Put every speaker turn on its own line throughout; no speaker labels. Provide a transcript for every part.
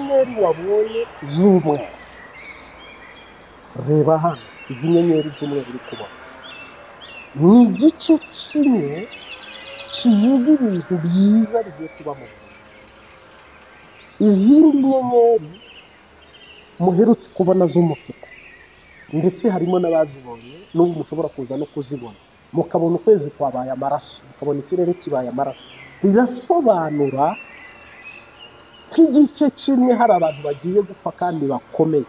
nyenyeri wabonye z'umweru, reba hano, izi nyenyeri z'umweru uri kubona ni igice kimwe kivuga ibintu byiza bigiye kuba mu buzima. Izindi nyenyeri muherutse kubona z'umutuku, ndetse harimo n'abazibonye n'ubu mushobora kuza no kuzibona, mukabona ukwezi kwabaye amaraso, mukabona ikirere kibaye amaraso, birasobanura ko igice kimwe hari abantu bagiye gupfa kandi bakomeye.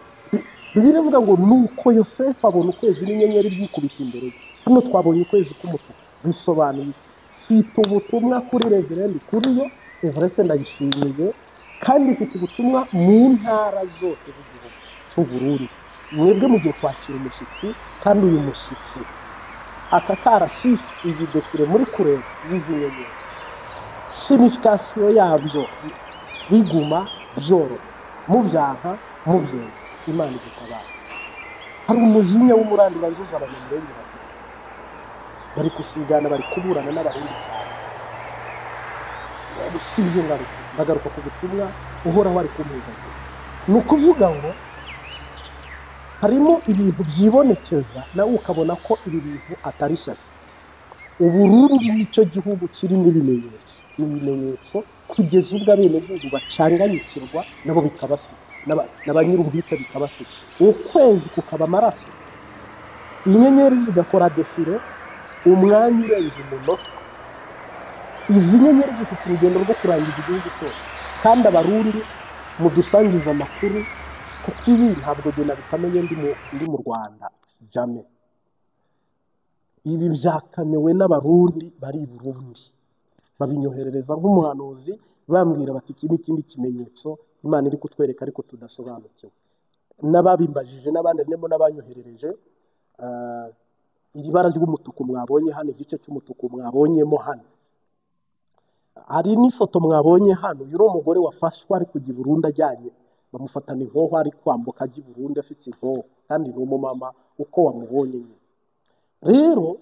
Bibiliya ivuga ngo nuko Yosefu abona ukwezi n'inyenyeri byikubita imbere ye. Hano twabonye ukwezi k'umutuku, bisobanuye mfite ubutumwa kuri Reverend Kuriyo Evariste Ndayishimiye, kandi mfite ubutumwa mu ntara zose z'igihugu cy'u Burundi. Mwebwe mugiye kwakira umushyitsi, kandi uyu mushyitsi aka karasisi iyi défilé muri kureba y'izi nyenyeri, signification yabyo biguma byoroha, mubyanka mubyemera, Imana igutabara. Hari umujinya w'umuranduranzuzi Abanyamulenge bafite, bari gusigana, bari kuburana n'Abarundi cyane. Si ibyo ngarutse, ndagaruka ku butumwa Uhoraho ari kumeza. Ni ukuvuga ngo harimo ibintu byibonekeza nawe ukabona ko ibi bintu atari shyashya. Uburundi nicyo gihugu kirimo ibimenyetso, ibimenyetso kugeza ubwo abenegihugu bacanganyikirwa nabo bikabasiga, na ba nyir'ubwite bikabasiga, ukwezi kukaba amaraso, inyenyeri zigakora défilé umwanya urenze umunota. Izi nyenyeri zifite urugendo rwo kurangiza igihugu cyose, kandi Abarundi mudusangiza amakuru, kuko ibi ntabwo jye nabikamenye ndi mu Rwanda, jamais. Ibi byakamewe n'Abarundi bari i Burundi, babinyoherereza nk'umuhanuzi, bambwira bati iki ni ikindi kimenyetso Imana iri kutwereka ariko tudasobanukiwe. N'ababimbajije n'abandi harimo n'abanyoherereje iri bara ry'umutuku mwabonye hano, igice cy'umutuku mwabonyemo hano, hari n'ifoto mwabonye hano. Uyu ni umugore wafashwe ari kujya i Burundi ajyanye, bamufatana inkoho ari kwambuka ajya i Burundi afite inkoho, kandi ni umumama uko wamubonye nyine. Rero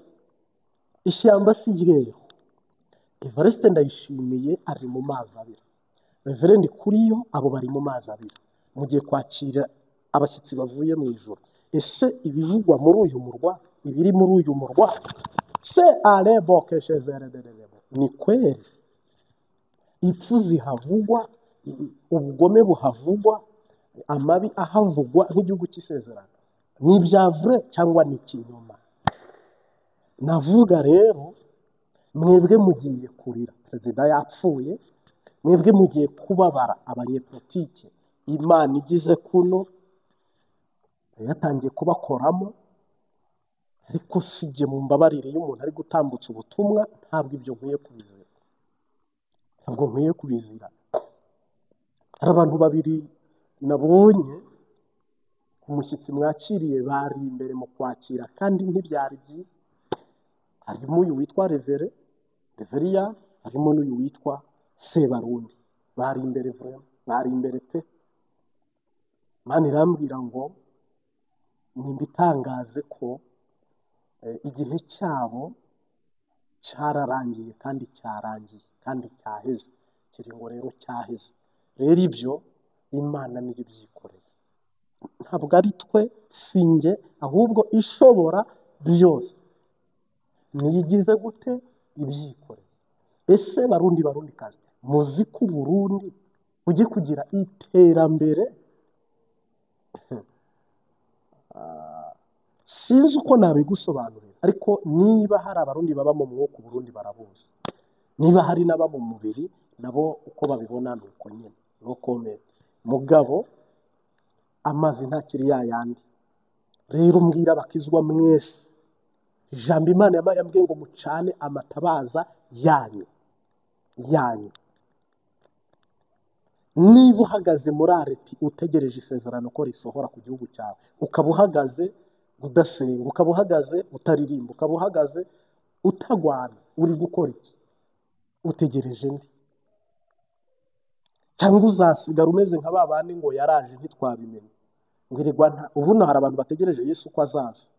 ishyamba si ryeru. Evariste Ndayishimiye ari mu mazi abira, Reverend Kuriyo abo bari mu mazi abira. Mugiye kwakira abashyitsi bavuye mu ijoro. Ese ibivugwa muri uyu murwa, ibiri muri uyu murwa, se arebokeshezerederebo ni kweri? Ipfu zihavugwa, ubugome buhavugwa, amabi ahavugwa nk'igihugu cy'isezerano, ni ibya vrai cyangwa ni ikinyoma? Navuga rero, mwebwe mugiye kurira perezida yapfuye, mwebwe mugiye kubabara abanyepolitike. Imana igize kuno yatangiye kubakoramo, ariko si jye, mumbabarire, iyo umuntu ari gutambutsa ubutumwa ntabwo ibyo nkwiye kubizira, ntabwo nkwiye kubizira. Hari abantu babiri nabonye umushyitsi mwakiriye bari imbere mu kwakira, kandi ntibyari byiza. Harimo uyu witwa Revere Reveriya, harimo n'uyu witwa Sebarundi. Bari imbere vraiment, bari imbere pe. Imana irambwira ngo nimbitangaze ko igihe cyabo cyararangiye, kandi cyarangiye, kandi cyaheze kiri ngo rero cyaheze. Rero ibyo Imana niyo ibyikoreye, ntabwo ari twe, si njye, ahubwo ishobora byose niyo igize gute ibyikoreye. Ese Barundi, Barundi kazi, muzi ko Uburundi bujye kugira iterambere? Sinzi uko nabigusobanurira, ariko niba hari Abarundi baba mu mwuka, Uburundi barabuzi. Niba hari n'aba mu mubiri, nabo uko babibona ni uko nyine, no comment. Mugabo amazi ntakiri ya yandi. Rero mbwira abakizwa mwese, ijambo Imana yabaye yambwiye ngo mucane amatabaza yanyu yanyu. Niba uhagaze muri arrêt utegereje isezerano ko risohora ku gihugu cyawe, ukaba uhagaze udasenga, ukaba uhagaze utaririmba, ukaba uhagaze utagwana, uri gukora iki? Utegereje nde? Cyangwa uzasigara umeze nka ba bandi ngo yaraje ntitwabimenye, ngo erega nta ubuno hari abantu bategereje Yesu ko azaza.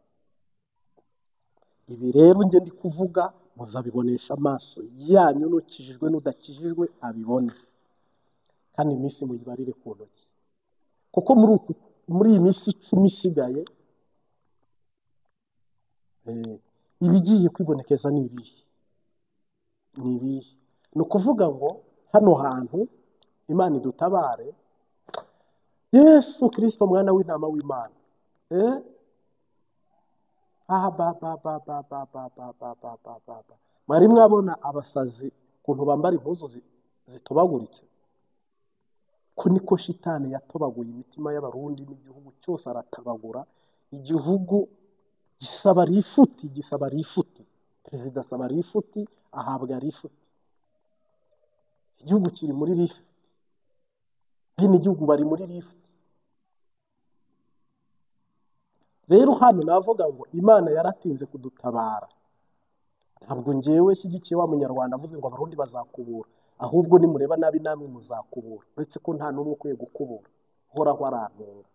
Ibi rero njye ndi kuvuga muzabibonesha amaso yanyu, n'ukijijwe n'udakijijwe abibone. Kandi iminsi muyibarire ku ntoki, kuko muri iyi minsi 10 isigaye ibigiye kwibonekeza ni ibihe, ni ibihe. Ni ukuvuga ngo hano hantu Imana idutabare. Yesu Kristo mwana w'intama w'Imana, aha ba ba ba ba ba ba ba ba ba ba ba ba. Mwari mwabona abasazi ukuntu bambara impuzu zitobaguritse? Ko niko shitani yatobaguye imitima y'Abarundi n'igihugu cyose, aratabagura igihugu gisaba rifuti, gisaba rifuti. Perezida asaba rifuti, ahabwa rifuti. Igihugu kiri muri rifuti, bene igihugu bari muri rifuti. Rero hano navuga ngo Imana yaratinze kudutabara. Ntabwo ngewe shyigikiye wa munyarwanda avuze ngo Abarundi bazakubura, ahubwo nimureba nabi namwe muzakubura, uretse ko nta n'umwe ukwiye gukubura. Uhoraho arantunga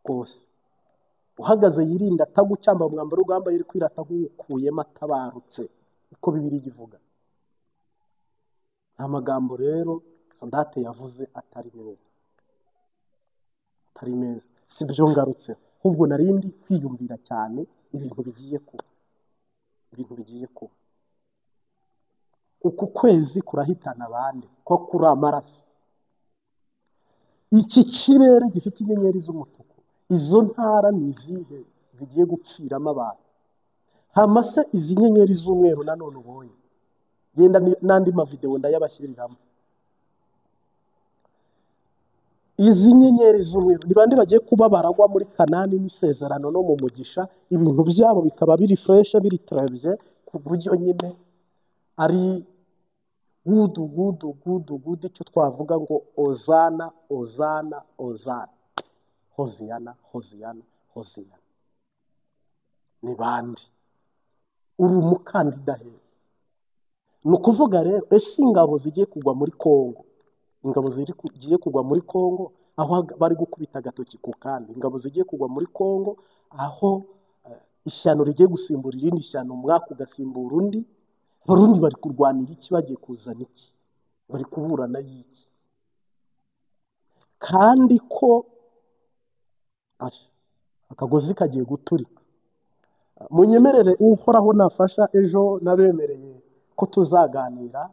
rwose. Uhagaze yirinda atagucyamba umwambaro w'urugamba yiri kwirata nk'uwukuyemo atabarutse, uko Bibiliya ivuga. Nta magambo rero Sadate yavuze atari meza, atari meza. Si byo ngarutse, ahubwo narindi kwiyumvira cyane ibintu bigiye kuba, ibintu bigiye kuba. Uku kwezi kurahitana abandi ko kuri amaraso. Iki kirere gifite inyenyeri z'umutuku, izo ntara ni izihe zigiye gupfiramo abantu? Hamase izi nyenyeri z'umweru nanone ubonye, genda n'andi mavideo ndayabashyiriramo. Izi nyenyeri z'umweru ni bande bagiye kuba baragwa muri Kanani n'isezerano no mu mugisha, ibintu byabo bikaba biri fresh, biri trebye, ku buryo nyine ari gudu gudu gudu gudu, icyo twavuga ngo ozana ozana ozana, hoziyana hoziyana hoziyana. Ni bande? Uri umukandida he? Ni ukuvuga rero, ese ingabo zigiye kugwa muri Kongo, ingabo zigiye kugwa muri Kongo aho bari gukubita agatoki ku kandi, ingabo zigiye kugwa muri Kongo aho ishyano rigiye gusimbura irindi shyano, umwaka ugasimbura undi. Abarundi bari kurwanira iki? Bagiye kuzana iki? Bari kuburana y'iki? Kandi ko akagozi kagiye guturika. Munyemerere Uhoraho nafasha, ejo nabemereye ko tuzaganira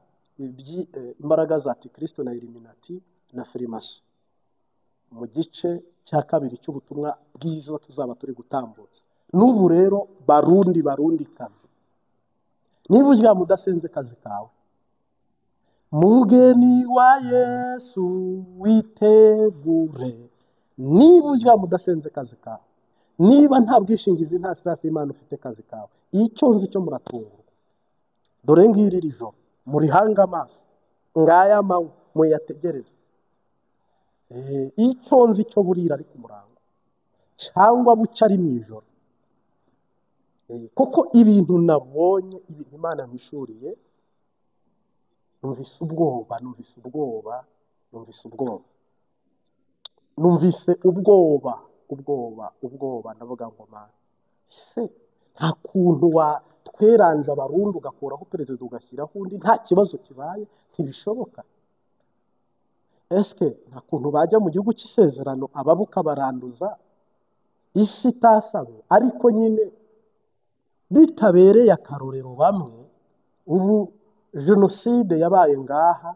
imbaraga za Antikristo na Illuminati na Freemason mu gice cya kabiri cy'ubutumwa bwiza tuzaba turi gutambutsa. N'ubu rero Barundi, Barundi kazi, niba uryama udasenze kazi kawe, mugeni wa Yesu witegure. Niba uryama udasenze kazi kawe, niba nta bwishingizi, nta sitasiyo Imana ufite kazi kawe, icyo nzi cyo muratungurwa. Dore ngiri iri joro murihanga amaso, ngaya manywa muyategereze. Icyo nzi cyo burira ari ku murango, cyangwa bucya ari mu ijoro. Kuko ibintu nabonye, ibintu Imana yamishuriye, numvise ubwoba, numvise ubwoba, numvise ubwoba, numvise ubwoba, ubwoba, ubwoba. Ndavuga ngo Mana, se nta kuntu watweranje Abarundi ugakuraho perezida ugashyiraho undi nta kibazo kibaye? Ntibishoboka. Eske nta kuntu bajya mu gihugu cy'isezerano ababuka baranduza isi itasabwe? Ariko nyine bitabereye akarorero bamwe, ubu jenoside yabaye ngaha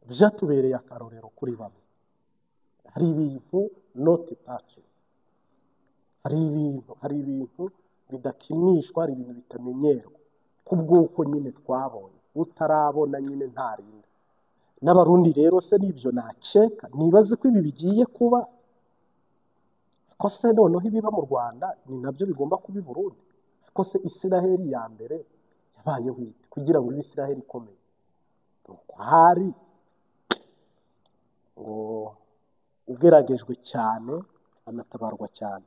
byatubereye akarorero kuri bamwe. Hari ibintu not touch, hari ibintu bidakinishwa, hari ibintu bitamenyerwa kubw'uko nyine twabonye. Utarabona nyine ntarinda. N'Abarundi rero se nibyo nakeka, nibaze ko ibi bigiye kuba, ko se noneho ibiba mu Rwanda ni nabyo bigomba kuba i Burundi. Ko se Isiraheli ya mbere yabayeho ite kugira ngo ibe Isiraheli ikomeye? Nuko hari ngo ugeragejwe cyane anatabarwa cyane.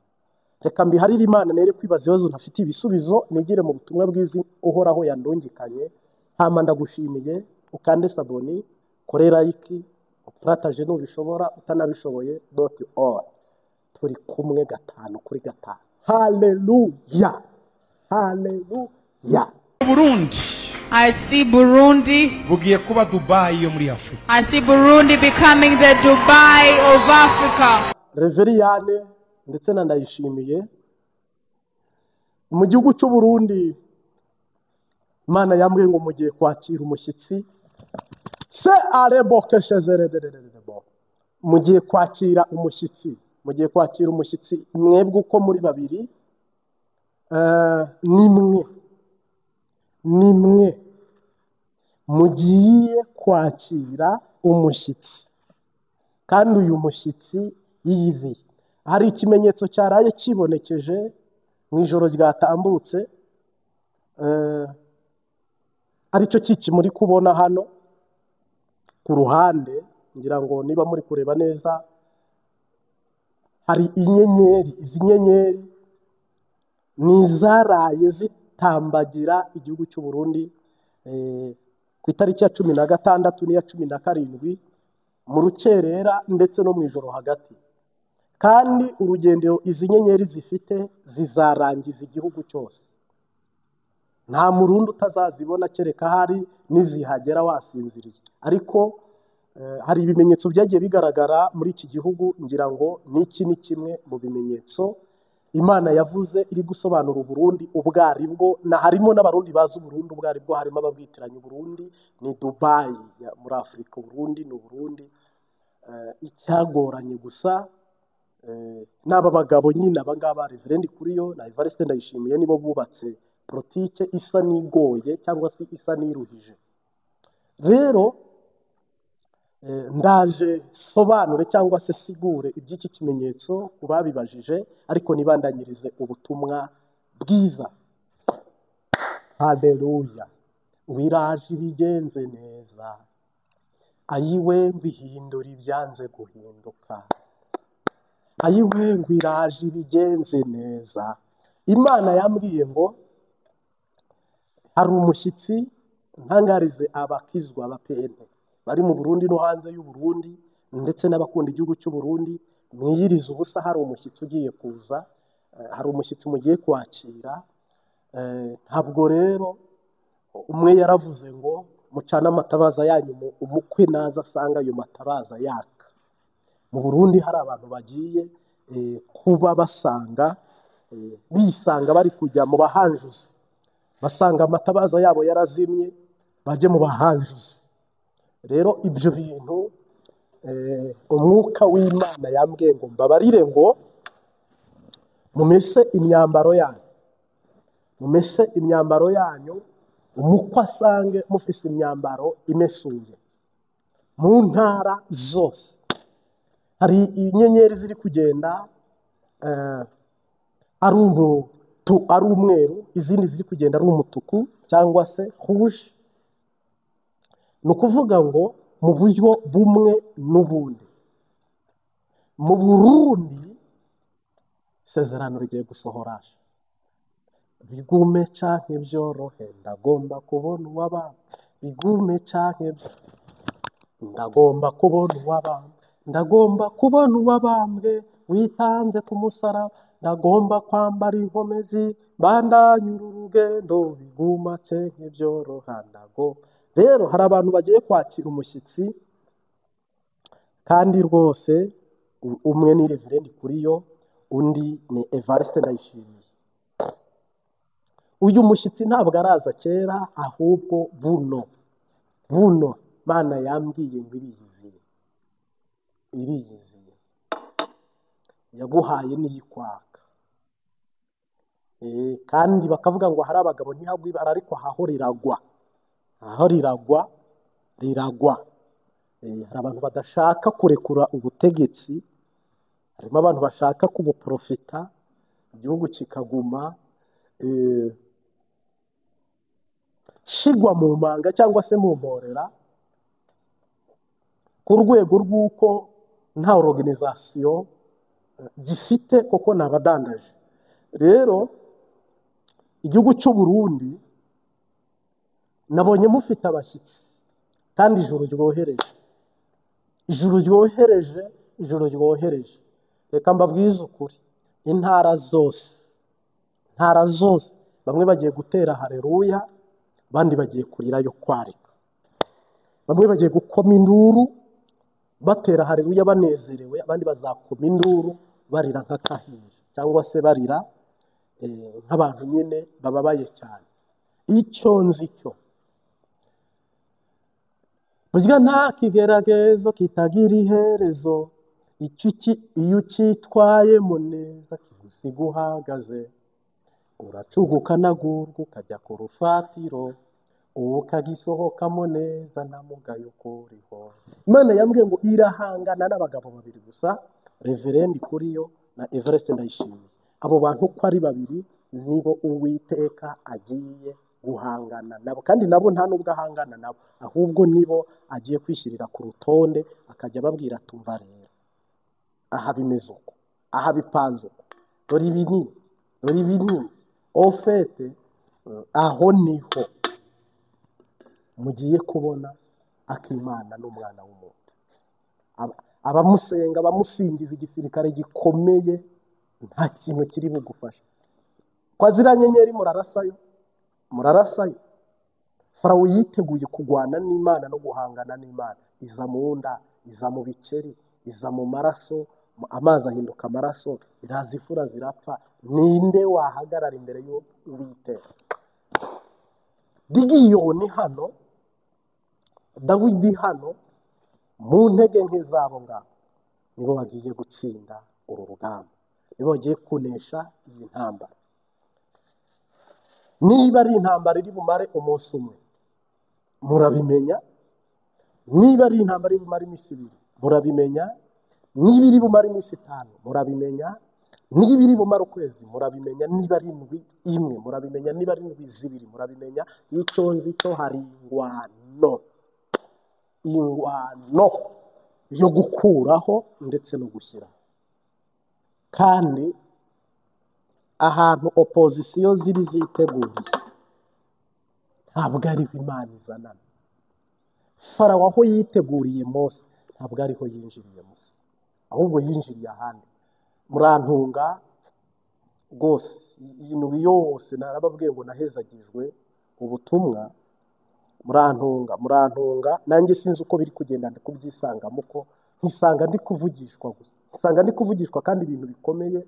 Reka mbiharire Imana, nere kwibaza ibibazo ntafite ibisubizo, nigire mu butumwa bwiza Uhoraho yandungikanye. Hama ndagushimiye, ukande saboni, kore like, uparataje nubishobora, utanabishoboye dot all. Turi kumwe 5 kuri 5. Haleluya, haleluya.
Burundi I see Burundi.
Bugiye kuba Dubai yo muri Afrika.
I see Burundi becoming the Dubai of Africa.
Reveriyane ndetse na Ndayishimiye mu gihugu cy'u Burundi, Imana yambwiye ngo mugiye kwakira umushyitsi. Se arebokeshezeredererebo, mugiye kwakira umushyitsi, mugiye kwakira umushyitsi mwebwe uko muri babiri, nimwe nimwe mugiye kwakira umushyitsi, kandi uyu mushyitsi yiyiziye. Hari ikimenyetso cyaraye kibonekeje mu ijoro ryatambutse, aricyo kiki muri kubona hano ku ruhande. Ngira ngo niba muri kureba neza, hari inyenyeri. Izi nyenyeri ni izaraye zitambagira igihugu cy'u Burundi ku itariki ya 16 n'iya 17 mu rukerera ndetse no mu ijoro hagati. Kandi urugendo izi nyenyeri zifite zizarangiza igihugu cyose, nta murundi utazazibona kereka hari nizihagera wasinziriye. Ariko hari ibimenyetso byagiye bigaragara muri iki gihugu, ngira ngo n'iki ni kimwe mu bimenyetso Imana yavuze iri gusobanura Uburundi ubwo aribwo, na harimo n'abarundi bazi Uburundi ubwo aribwo, harimo ababwitiranya Uburundi ni Dubai muri Afrika, Uburundi ni Uburundi. Icyagoranye gusa n'aba bagabo nyine aba ngaba Reverend Kuriyo na Evariste Ndayishimiye nibo bubatse politike isa n'igoye cyangwa se isa n'iruhije. Rero ndaje sobanure cyangwa se sigure iby'iki kimenyetso ku babibajije, ariko nibandanyirize ubutumwa bwiza. Haleluya, wiraje ibigenze neza, ayiwe ngwihindura ibyanze guhinduka, ayiwe ngwiraje ibigenze neza. Imana yambwiye ngo hari umushyitsi, ntangarize abakizwa ba PNP bari mu Burundi no hanze y'u Burundi ndetse n'abakunda igihugu cy'u Burundi, mwiyirize ubusa, hari umushyitsi ugiye kuza, hari umushyitsi mugiye kwakira. Ntabwo rero umwe yaravuze ngo mucane amatabaza yanyu, umukwe naza asanga ayo matabaza yaka. Mu Burundi hari abantu bagiye kuba basanga bisanga bari kujya mu bahanjuzi, basanga amatabaza yabo yarazimye, bajye mu bahanjuzi. Rero ibyo bintu umwuka w'Imana yambwiye ngo mbabarire ngo mumese imyambaro yanyu, mumese imyambaro yanyu, umukwe asange mufise imyambaro imesuye mu ntara zose. Hari inyenyeri ziri kugenda ari umweru, izindi ziri kugenda ari umutuku cyangwa se rouge. Ni ukuvuga ngo mu buryo bumwe n'ubundi mu Burundi isezerano rigiye gusohora. Bigume canke byorohe, ndagomba kubona uwabambwe, bigume canke ndagomba kubona uwabambwe, ndagomba kubona uwabambwe witanze ku musaraba, ndagomba kwambara inkomezi bandanyura urugendo, biguma canke byoroha ndago. Rero hari abantu bagiye kwakira umushyitsi, kandi rwose umwe ni Reverend Kuriyo, undi ni Evariste Ndayishimiye. Uyu mushyitsi ntabwo araza kera, ahubwo buno buno Mana yambwiye ngo iriyiziye, iriyiziye, yaguhaye n'iyikwaka. Kandi bakavuga ngo hari abagabo ntihagwa ibara, ariko aho riragwa, aho riragwa riragwa. Hari abantu badashaka kurekura ubutegetsi, harimo abantu bashaka kubuprofita, igihugu kikaguma kigwa mu manga cyangwa se mu mporera, ku rwego rw'uko nta organisation gifite, kuko nabadandaje. Rero igihugu cy'u Burundi nabonye mufite abashyitsi, kandi ijuru ryohereje, ijuru ryohereje, ijuru ryohereje. Reka mbabwize ukuri, intara zose, intara zose bamwe bagiye gutera haleluya, Abandi bagiye kurira yo kwarika, bamwe bagiye gukoma induru batera haleluya banezerewe, abandi bazakoma induru barira nk'akahinja cyangwa se barira nk'abantu nyine bababaye cyane. Icyo nzi cyo, burya nta kigeragezo kitagira iherezo, iyo ucyitwayemo neza kigusiga uhagaze, uracuguka nagurwa ukajya ku rufatiro, ukagisohokamo neza nta mugayo ukuriho. Imana yambwiye ngo irahangana n'abagabo babiri gusa, Reverend Kuriyo na Evariste Ndayishimiye. Abo bantu uko ari babiri nibo Uwiteka agiye guhangana nabo, kandi nabo nta nubwo ahangana nabo, ahubwo nibo agiye kwishyirira ku rutonde, akajya ababwira tumva rero aha bimeze uko, aha bipanze uko, dore ibi ni, dore ibi ni ofete. Aho niho mugiye kubona akimana n'umwana w'umuntu. Abamusenga bamusingiza igisirikare gikomeye, nta kintu kiri bugufasha. Kwa ziriya nyenyeri murarasayo, murarasayo. Farawo yiteguye kurwana n'Imana no guhangana n'Imana. Iza mu nda, iza mu bikeri, iza mu maraso, amazi ahinduka amaraso, iraza ifura zirapfa. Ninde wahagarara imbere y'Uwiteka? Gidiyoni hano, Dawidi hano, mu ntege nke zabo ngabo nibo bagiye gutsinda uru rugamba, nibo bagiye kunesha iyi ntambara. Niba ari intambara iri bumare umunsi umwe murabimenya, niba ari intambara iri bumare iminsi ibiri murabimenya, niba iri bumare iminsi 5 murabimenya, niba iri bumare ukwezi murabimenya, niba ari indwi imwe murabimenya, niba ari indwi 2 murabimenya. Icyo nzi cyo hari ingwano, ingwano yo gukuraho ndetse no gushyiraho. Kandi ahantu opozisiyo ziri ziteguriye ntabwo ariho Imana izanana. Farawo aho yiteguriye Mose ntabwo ariho yinjiriye Musa, ahubwo yinjiriye ahandi. Murantunga rwose, iyi ndwi yose narababwiye ngo nahezagijwe ubutumwa. Murantunga, murantunga, nanjye sinzi uko biri kugenda, ndi kubyisangamo ko ntisanga ndi kuvugishwa gusa, nsanga ndi kuvugishwa kandi ibintu bikomeye.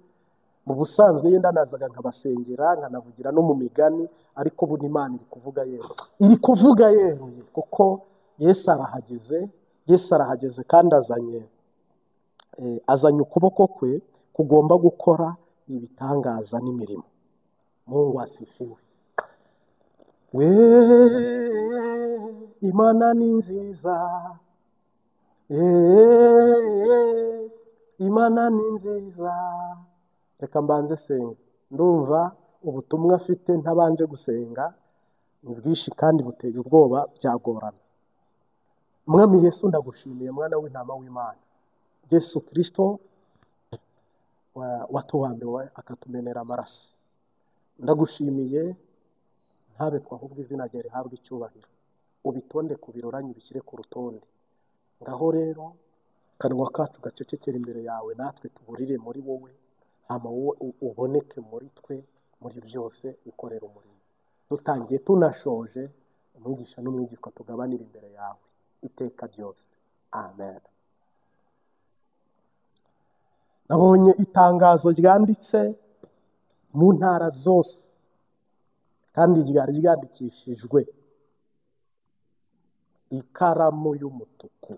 Mu busanzwe yenda nazaga nkabasengera nkanavugira no mu migani, ariko ubu Imana iri kuvuga yeruye, iri kuvuga yeruye, kuko Yesu arahageze, Yesu arahageze kandi azanye azanye ukuboko kwe kugomba gukora ibitangaza n'imirimo. Mungu asifiwe. We Imana ni nziza, Imana ni nziza. Reka mbanze senga, ndumva ubutumwa afite ntabanje gusenga ni bwinshi kandi buteye ubwoba, byagorana. Mwami Yesu ndagushimiye, mwana w'intama w'Imana Yesu Kristo watubambiwe akatumenera amaraso. Ndagushimiye ntabe twahubwo izina ryawe rihabwe icyubahiro, ubitonde ku biroranye ubishyire ku rutonde. Ngaho rero kanwa kacu gacecekera imbere yawe, natwe tuburire muri wowe, hama wowe uboneke muri twe, muri byose ukorera umurimo. Dutangiye tunashoje, umwigisha n'umwigishwa tugabanira imbere yawe iteka ryose. Amen. Nabonye itangazo ryanditse mu ntara zose kandi ryari ryandikishijwe ikaramu y'umutuku.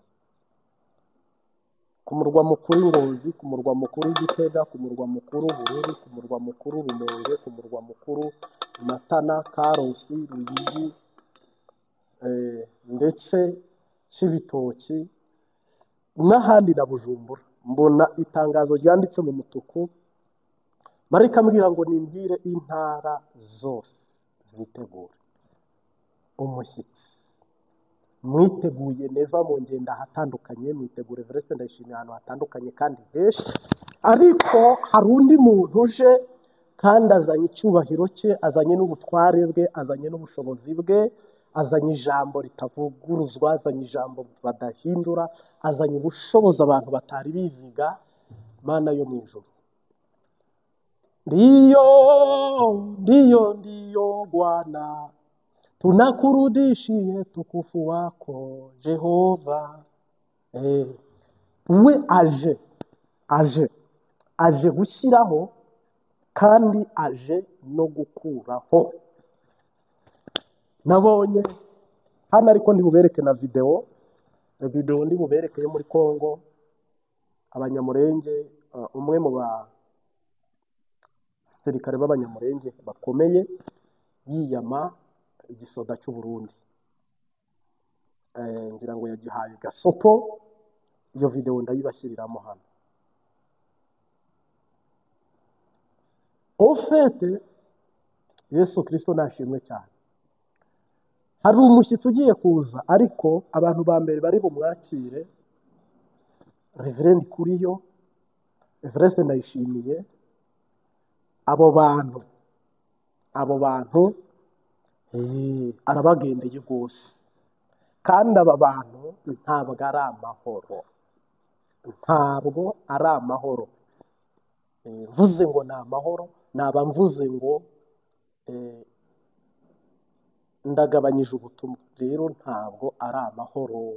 Ku murwa mukuru Ngozi, ku murwa mukuru Gitega, ku murwa mukuru Bururi, ku murwa mukuru Rumonge, ku murwa mukuru Matana, Karusi, Ruyigi, ndetse Cibitoki n'ahandi na Bujumbura. Mbona itangazo ryanditse mu mutuku, marayika ambwira ngo nimbwire intara zose zitegure umushyitsi. Mwiteguye neva mu ngendo ahatandukanye, mwitegure Evariste Ndayishimiye ahantu hatandukanye kandi henshi, ariko hari undi muntu uje kandi azanye icyubahiro cye, azanye n'ubutware bwe, azanye n'ubushobozi bwe, azanye ijambo ritavuguruzwa, azanye ijambo badahindura, azanye ubushobozi abantu batari biziga. Mana yo mu ijuru, ndiyo ndiyo ndiyo Bwana, Tunakurudishie tukufu wako Jehova. We aje aje aje gushyiraho kandi aje no gukuraho. Nabonye hano, ariko ndibubereke na video ndibubereke yo muri Kongo, Abanyamurenge, umwe mu basirikare b'Abanyamurenge bakomeye yiyama igisoda cy'u Burundi, ngira ngo yagihaye gasopo. Iyo video ndayibashyiriramo hano. Ofete Yesu Kristo nashimwe cyane. Hari umushyitsi ugiye kuza, ariko abantu ba mbere bari bumwakire Reverend Kuriyo, Everest Ndayishimiye, abo bantu arabagendeye rwose. Kandi aba bantu ntabwo ari amahoro, ntabwo ari amahoro. Mvuze ngo ni amahoro, naba mvuze ngo ndagabanyije ubutumwa. Rero ntabwo ari amahoro.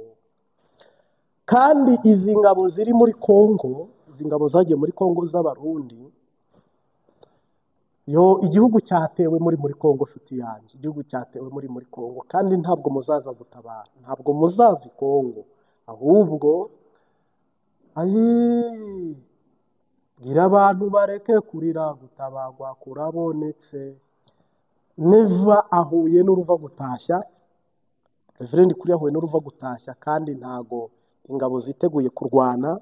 Kandi izi ngabo ziri muri Kongo, izi ngabo zagiye muri Kongo z'Abarundi, yo igihugu cyatewe muri Kongo, shuti yanjye, igihugu cyatewe muri Kongo, kandi ntabwo muzaza gutabara, ntabwo muzava i Kongo, ahubwo ayi gira abantu bareke kurira, gutabagwa kurabonetse. Neva ahuye n'uruva gutashya, Reverend Kuri ahuye n'uruva gutashya, kandi ntago ingabo ziteguye kurwana,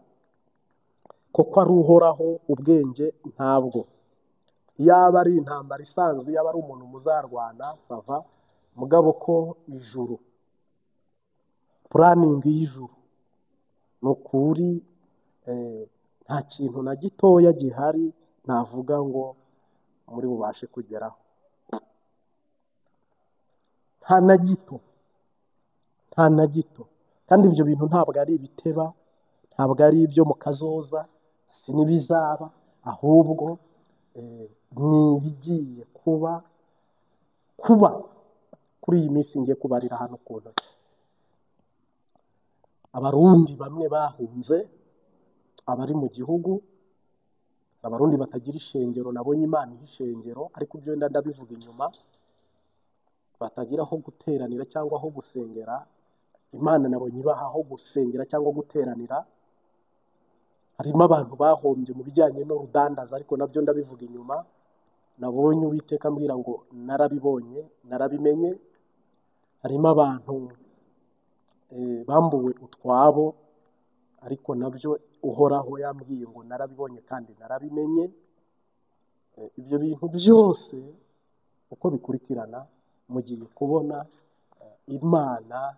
kuko ari Uhoraho ubwenge ntabwo. Yaba ari intambara isanzwe, yaba ari umuntu muzarwana sava, mugabo ko ijuru, planning y'ijuru no kuri nta kintu na gitoya gihari navuga ngo muri bubashe kugeraho, nta na gito, nta na gito. Kandi ibyo bintu ntabwo ari ibiteba, ntabwo ari ibyo mu kazoza, si n'ibizaba, ahubwo ni ibigiye kuba kuri iyi minsi ngiye kubarira hano ku ntoki. Abarundi bamwe bahunze, abari mu gihugu, Abarundi batagira ishengero, nabonye Imana iha ishengero, ariko ibyo wenda ndabivuga inyuma, batagira aho guteranira cyangwa aho gusengera. Imana nabonye ibaha aho gusengera cyangwa guteranira. Harimo abantu bahombye mu bijyanye n'urudandaza, ariko nabyo ndabivuga inyuma. Nabonye Uwiteka ambwira ngo narabibonye, narabimenye. Harimo abantu bambuwe utwabo, ariko nabyo Uhoraho yambwiye ngo narabibonye kandi narabimenye. Ibyo bintu byose uko bikurikirana, mugiye kubona Imana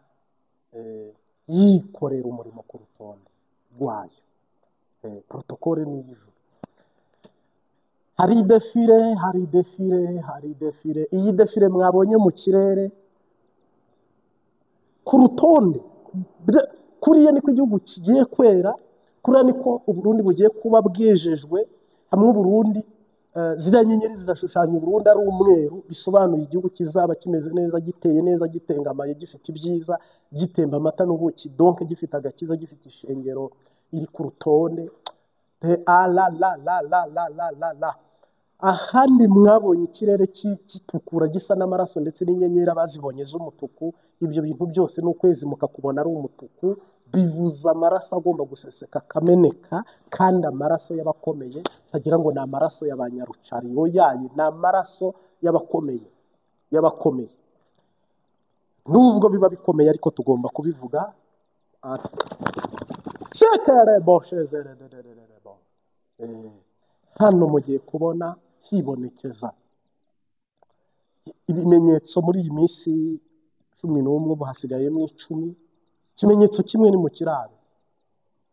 yikorera umurimo ku rutonde rwayo. Protokole ni ijuru. Hari defile, hari defile, hari defile. Iyi defile mwabonye mu kirere ku rutonde, kuriya niko igihugu kigiye kwera, kuriya niko Uburundi bugiye kuba bwejejwe. Hamwe Uburundi, ziriya nyenyeri zirashushanya Uburundi ari umweru, bisobanuye igihugu kizaba kimeze neza, giteye neza, gitengamaye, gifite ibyiza, gitemba amata n'ubuki, donc gifite agakiza, gifite ishengero iri ku rutonde. A la la la la la la la la. Ahandi mwabonye ikirere kitukura gisa n'amaraso ndetse n'inyenyeri abazibonye z'umutuku, ibyo bintu byose n'ukwezi mukakubona ari umutuku, bivuza amaraso agomba guseseka akameneka, kandi amaraso y'abakomeye, tagira ngo ni amaraso y'abanyarucariyo yayi, ni amaraso y'abakomeye, y'abakomeye. Nubwo biba bikomeye ariko tugomba kubivuga. Hano mugiye kubona hibonekeza ibimenyetso muri iyi minsi 11, ubu hasigayemo 10. Ikimenyetso kimwe ni mu kiraro.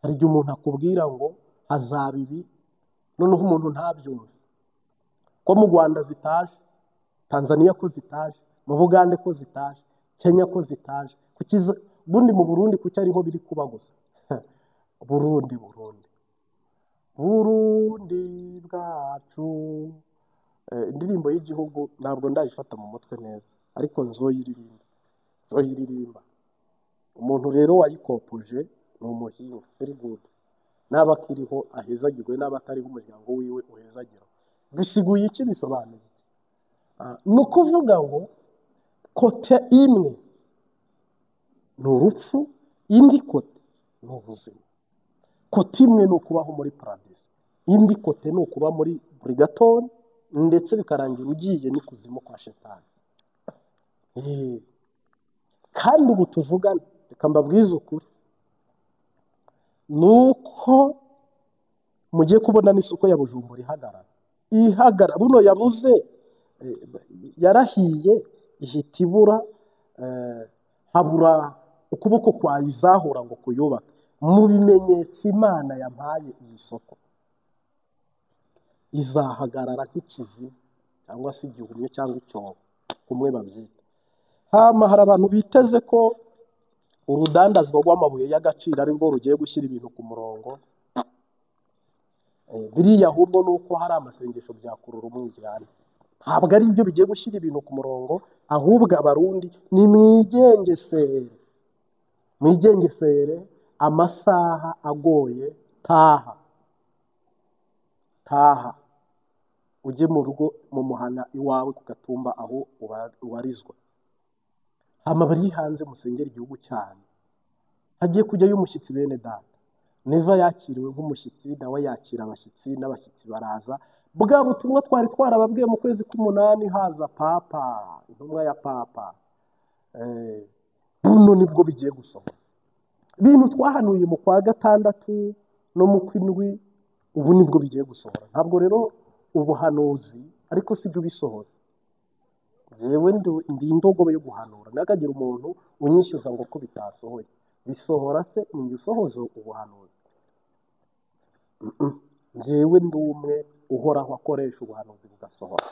Hari igihe umuntu akubwira ngo hazaba ibi, noneho umuntu ntabyumve. Ko mu Rwanda zitaje, Tanzania ko zitaje, mu Bugande ko zitaje, Kenya ko zitaje, ubundi mu Burundi kuki ariho biri kuba gusa? Burundi, Burundi, Burundi bwacu, Indirimbo y'igihugu ntabwo ndayifata mu mutwe neza, ariko nzoyiririmba. Umuntu rero wayikopoje ni umuhinga, very good. N'aba akiriho ahezagirwe, n'aba atariho umuryango wiwe uhezagira. Bisiguye iki? Bisobanuye iki? Ni ukuvuga ngo côté imwe ni urupfu, indi côté ni ubuzima. Côté imwe ni ukubaho muri paradiso, indi côté ni ukuba muri purigatori, ndetse bikarangira ugiye n'ikuzimu kwa shetani. Kandi ubu tuvugana, reka mbabwize ukuri, ni uko mugiye kubona n'isoko ya Bujumbura ihagarara buno yabuze, yarahiye ihita ibura, habura ukuboko kwayizahura ngo kuyubake. Mu bimenyetso Imana yampaye, iyi soko izahagarara nk'ikiziba cyangwa se igihumyo cyangwa icyobo, kumwe babyita. Hama hari abantu biteze ko urudandazwa rw'amabuye y'agaciro ari rwo rugiye gushyira ibintu ku murongo. Biriya ahubwo ni uko hari amasengesho byakurura umwiryane, ntabwo ari byo bigiye gushyira ibintu ku murongo. Ahubwo Abarundi ni mwigengesere, mwigengesere, amasaha agoye. Taha, taha ujye mu rugo, mu muhana iwawe ku Gatumba aho ubarizwa. Hama bari hanze musengera igihugu cyanyu. Hagiye kujyayo umushyitsi, bene data. Neva yakiriwe nk'umushyitsi, nawe yakira abashyitsi, n'abashyitsi baraza. Bwa butumwa twari twarababwiye mu kwezi k'umunani, haza papa, intumwa ya papa, buno nibwo bigiye gusohora. Ibintu twahanuye mu kwa gatandatu no mu kw'indwi, ubu nibwo bigiye gusohora. Ntabwo rero ubuhanuzi ariko si byo ubisohoza. Yewe, ndi indogobe yo guhanura, ntihakagire umuntu unyishyuza ngo ko bitasohoye. Bisohora se ni usohoza ubuhanuzi? Njyewe ndi umwe uhoraho akoresha ubuhanuzi bugasohora.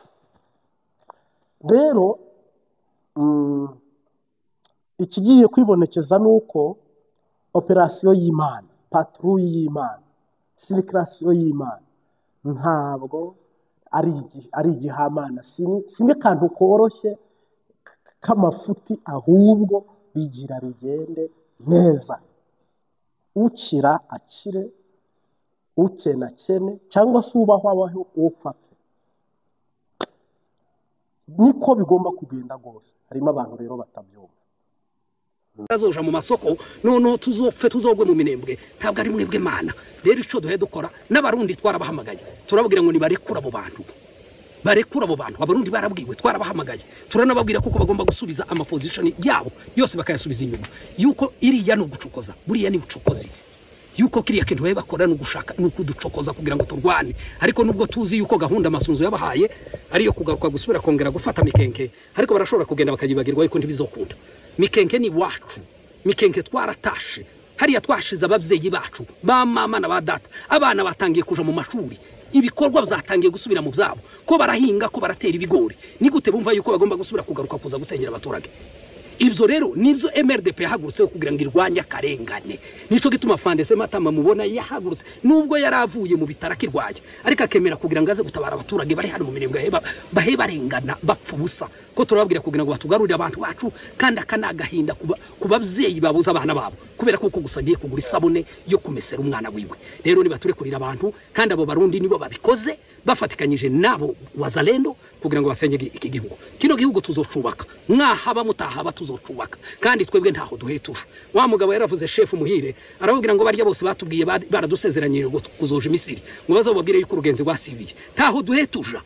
Rero ikigiye kwibonekeza ni uko opération y'Imana, patrouille y'Imana, circulation y'Imana ntabwo ari igihamana, si n'akantu koroshye k'amafuti, ahubwo bigira bigende neza. Ukira akire, ukena akene, cyangwa se ubaho abaho, upfa apfe, niko bigomba kugenda rwose. Harimo abantu rero batabyumva.
Bazoja mu masoko, noneho tuzopfe, tuzogwe mu Minembwe. Ntabwo ari mwebwe Mana. Rero ico duhe dukora, n'Abarundi twarabahamagaye, turababwira ngo nibarekura abo bantu, barekura abo bantu. Abarundi barabwiwe, twarabahamagaye, turanababwira kuko bagomba gusubiza ama position yabo yose, bakayasubiza inyuma, yuko iriya ni ugucokoza, buriya ni ubucokozi, yuko kiriya kintu babe bakora ni ugushaka, ni ukuducokoza kugira ngo turwane. Ariko nubwo tuzi yuko gahunda Masunzu yabahaye ariyo kugaruka gusubira kongera gufata Mikenke, ariko barashobora kugenda bakayibagirwa, ariko ntibizokunda. Mikenke ni wacu, Mikenke twaratashe hariya, twashize ababyeyi bacu, ba mama na ba data. Abana batangiye kuja mu mashuri, ibikorwa byatangiye gusubira mu byabo, ko barahinga, ko baratera ibigori. Ni gute bumva yuko bagomba gusubira kugaruka kuza gusenyera abaturage? Ibyo rero nibyo MRDP yahagurutseho kugira ngo irwanye akarengane. Nico gituma Fandese Matama mubona yahagurutse, nubwo yari avuye mu bitaro akirwaye, ariko akemera kugira ngo aze gutabara abaturage bari hano mu Minembwe bahe barengana, bapfa ubusa, ko turababwira kugira ngo batugarurire abantu bacu. Kandi aka ni agahinda ku babyeyi babuze abana babo kubera ko gusa agiye kugura isabune yo kumesera umwana wiwe. Rero nibaturekurira abantu, kandi abo Barundi nibo babikoze bafatikanyije nabo Wazalendo kugira ngo basenye iki gihugu. Kino gihugu tuzocubaka, mwahaba mutahaba, tuzocubaka, kandi twebwe ntaho duhetusha. Wa mugabo yaravuze, chef Muhire, arababwira ngo barya bose batubwiye baradusezeranyije ngo kuzoja Misiri, ngo bazobabwire yuko urugenzi rwasibiye. Ntaho duhetusha,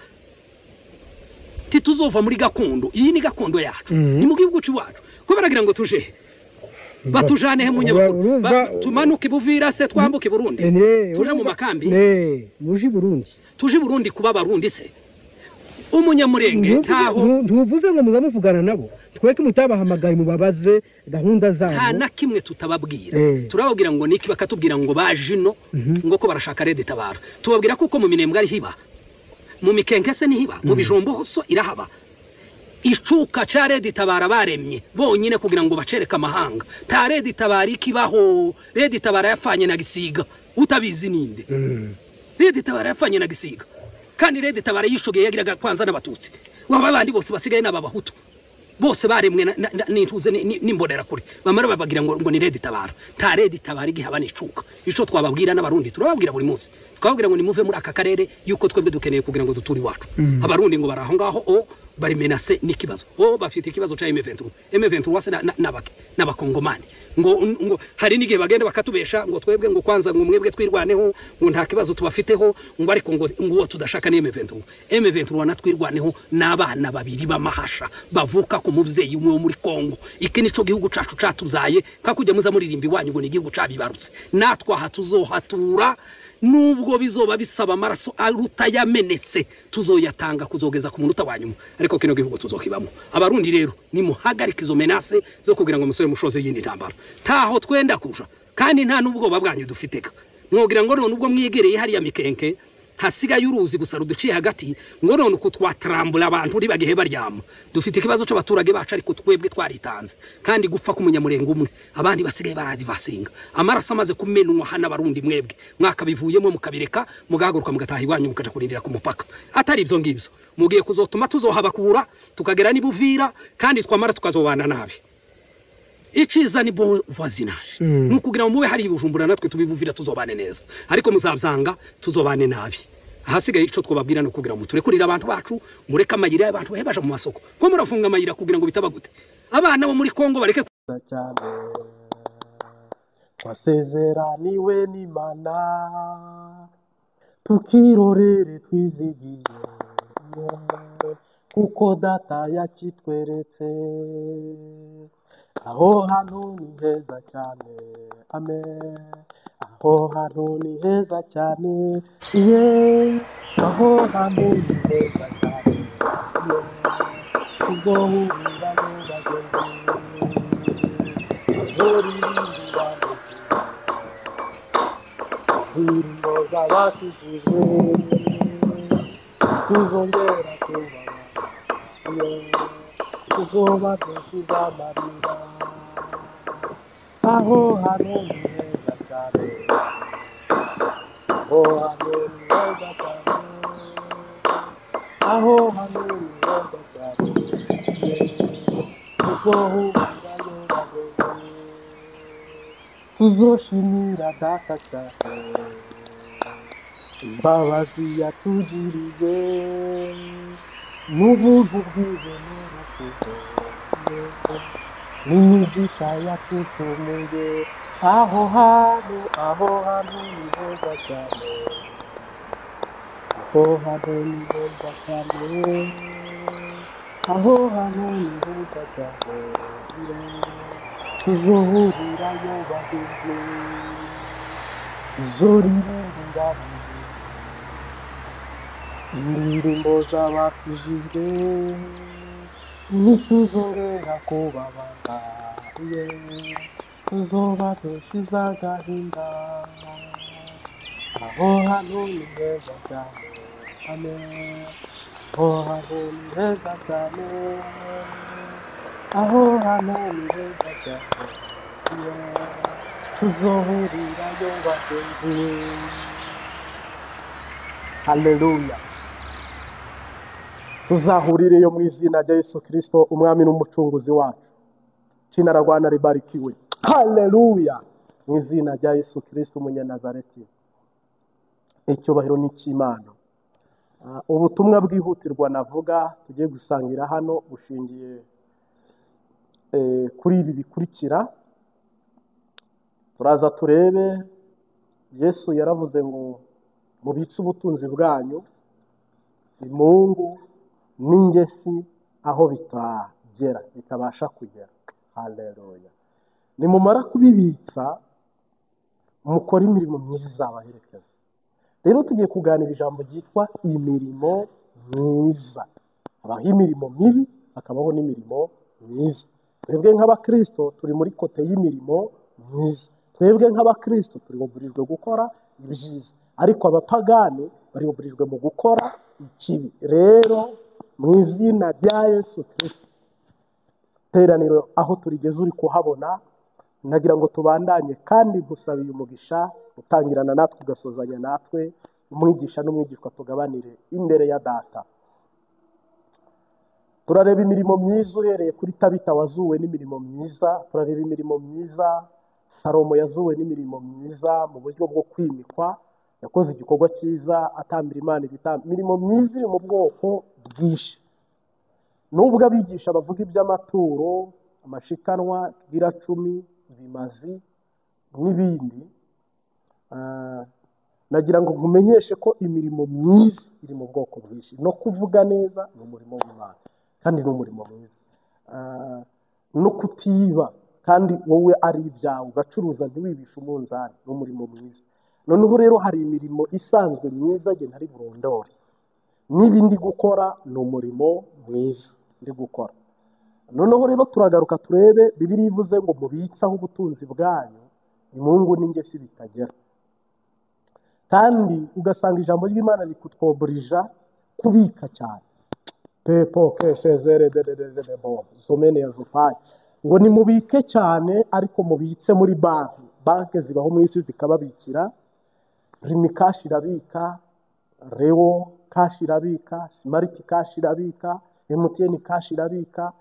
tituzova muri gakondo. Iyi ni gakondo yacu, ni mu gihugu c'iwacu. Ko baragira ngo tuje, batujane he munyamakuru? Tumanuke Buvira se, twambuke Burundi, tuje mu makambi?
Ne, muje i Burundi.
Tuje i Burundi kuba Abarundi se? Umunyamurenge ntaho
Ntuvuze ngo muza muvugana nabo? Tweke mutabahamagaye mubabaze gahunda
Nta
zabo?
na kimwe tutababwira.
Eh.
Turababwira ngo niki, bakatubwira ngo baje ino ngo ko barashaka RED Tabara. Tubabwira kuko mu Minembwe ari hiba, mu Mikenke se nihiba, mu Bijombo so irahaba. Icuka ca RED Tabara baremye bonyine kugira ngo bacereke amahanga. Ta RED Tabara ikibaho. RED Tabara yafanye na Gisiga, utabizi ninde? RED Tabara yafanye na Gisiga. Kandi Red Tabara yishogeye yagiraga kwanza n'abatutsi, waba abandi bose basigaye n'ababahutu bose baremwe n'intuze n'imbonera kure, bamara babagira ngo ni Red Tabara. Nta Red Tabara igihaba n'icuka. Ico twababwira n'abarundi turababwira buri munsi, twababwira ngo nimuve muri aka karere yuko twebwe dukeneye kugira ngo duture iwacu. Abarundi ngo baraho ngaho o bari menase n'ikibazo, o bafite ikibazo ca M23. M23 se nabake n'abakongomani ngo hari n'igihe bagenda bakatubesha ngo twebwe ngo kwanza ngo mwebwe twirwaneho ngo nta kibazo tubafiteho, ngo ariko ngo uwo tudashaka ni M23. M23 natwirwaneho n'abana babiri b'amahasha bavuka ku muvyeyi umwe wo muri Kongo. Iki nico gihugu cacu catuzaye, kakujya muza muririmba iwanyu ngo ni igihugu cabibarutse. Natwe aha tuzohatura nubwo bizoba bisaba amaraso aruta yamenetse, tuzoyatanga kuzogeza ku munota wa nyuma, ariko kino gihugu tuzokibamo. Abarundi rero nimuhagarike izo menace zo kugira ngo musore mushoze yindi ntambara. Ntaho twenda kuja kandi nta nubwoba bwanyu dufiteka. Mwogira ngo none ubwo mwigereye hariya Mikenke hasigaye uruzi gusa ruduciye hagati, ngo none uko twatrambura abantu ribagihe baryama. Dufite ikibazo c'abaturage bacu, ariko twebwe twaritanze. Kandi gupfa k'umunyamurengo umwe abandi basigaye baradivasinga. Amaraso amaze kumenwa hana abarundi mwebwe mwakabivuyemo mukabireka, mugahaguruka mugataha iwanyu mukaja kurindira ku mupaka. Atari ivyo ngivyo mugiye kuzotuma tuzohabakura tukagera n'ibuvira, kandi twamara tukazobana nabi. Iciza ni bon voisinage, nukugira ngo mube hari ibujumbura natwe tubivuvira tuzobane neza, ariko muzabyanga tuzobane nabi. Ahasigaye ico twababwira no kugira ngo turekurira abantu bacu, mureke amayira y'abantu bahebaje mu masoko. Ko murafunga amayira kugira ngo bitaba gute? Abana bo muri Kongo bareke
cyane. Twasezeraniwe n'Imana tukirorere twizigiye, kuko data yakitweretse. Aho hantu ni heza cyane, amen. Aho hantu ni heza cyane, ye. Aho hantu ni heza cyane, ye. Tuzohurira n'abagenzi, tuzoririmbira indirimbo z'abakijijwe, tuzongera kubabara, ye. Tuzoba dusize amarira. Aho hantu ni heza cyane, aho hantu ni heza cyane, aho hantu ni heza cyane, tuzohurirayo bagenzi, tuzoshimira data cyane imbabazi yatugiriye n'ubuntu bwiwe n'urukundo n'imigisha yatutumiye. Aho hantu ni heza cyane, aho hantu ni heza cyane, aho hantu ni heza cyane, tuzohurirayo bagenzi, tuzoririmbira indirimbo z'abakijijwe, ntituzongera kubabara, tuzoba dushize agahinda. Aho hantu ni heza cyane, amen. Aho hantu ni heza cyane, aho hantu ni heza cyane, tuzohurirayo bagenzi. Haleluya. Tuzahurireyo mu izina rya Yesu Kristo umwami n'umucunguzi wacu. Chinaragwana ribarikiwe. Haleluya. Mu izina rya Yesu Kristo umunyanazareti. Icyubahiro ni cy'Imana. Ubutumwa bwihutirwa navuga tugiye gusangira hano bushingiye kuri ibi bikurikira. Turaza turebe Yesu yaravuze ngo mubitse ubutunzi bwanyu imungu n'ingesi aho bitagera bitabasha kugera. Haleluya. Nimumara kubibitsa mukora imirimo myiza izabaherekeza. Rero tugiye kuganira ijambo ryitwa imirimo myiza. Habaho imirimo mibi, hakabaho n'imirimo myiza. Twebwe nk'abakristo turi muri kote y'imirimo myiza. Twebwe nk'abakristo turi bugurijwe gukora ibyiza, ariko abapagani bari bugurijwe mu gukora ikibi. Rero mu izina rya Yesu Kristo, teraniro aho turigeze uri kuhabona, nagira ngo tubandanye kandi nkusabiye umugisha utangirana natwe ugasozanya natwe Umwigisha n'umwigishwa tugabanire imbere ya Data. Turareba imirimo myiza uhereye kuri Tabita wazuwe n'imirimo myiza, turareba imirimo myiza Salomo yazuwe n'imirimo myiza mu buryo bwo kwimikwa, yakoze igikorwa cyiza atambira Imana ibitambo. Imirimo myiza iri mu bwoko bwinshi. Nubwo abigisha bavuga iby'amaturo, amashikanwa, giracumi, ibimazi n'ibindi, nagira ngo nkumenyeshe ko imirimo myiza iri mu bwoko bwinshi. No kuvuga neza ni umurimo w'Imana kandi ni umurimo mwiza. No kutiba kandi wowe ari ibyawe ugacuruza ntiwibishe umunzani, ni umurimo mwiza. Noneho rero hari imirimo isanzwe myiza njye ntari burondore. Niba ndi gukora ni umurimo mwiza ndi gukora. Noneho rero turagaruka turebe Bibiliya ivuze ngo mubitsaho ubutunzi bwanyu, imungu n'ingesi bitagera. Kandi ugasanga ijambo ry'Imana rikutwoburija kubika cyane. Pepo keshezere de de de de bo somene ya zopayi ngo nimubike cyane, ariko mubitse muri banki. Banki zibaho mu isi zikababikira, Rimikashi irabika, Reo kashi irabika, Smart kashi irabika, MTN kashi irabika,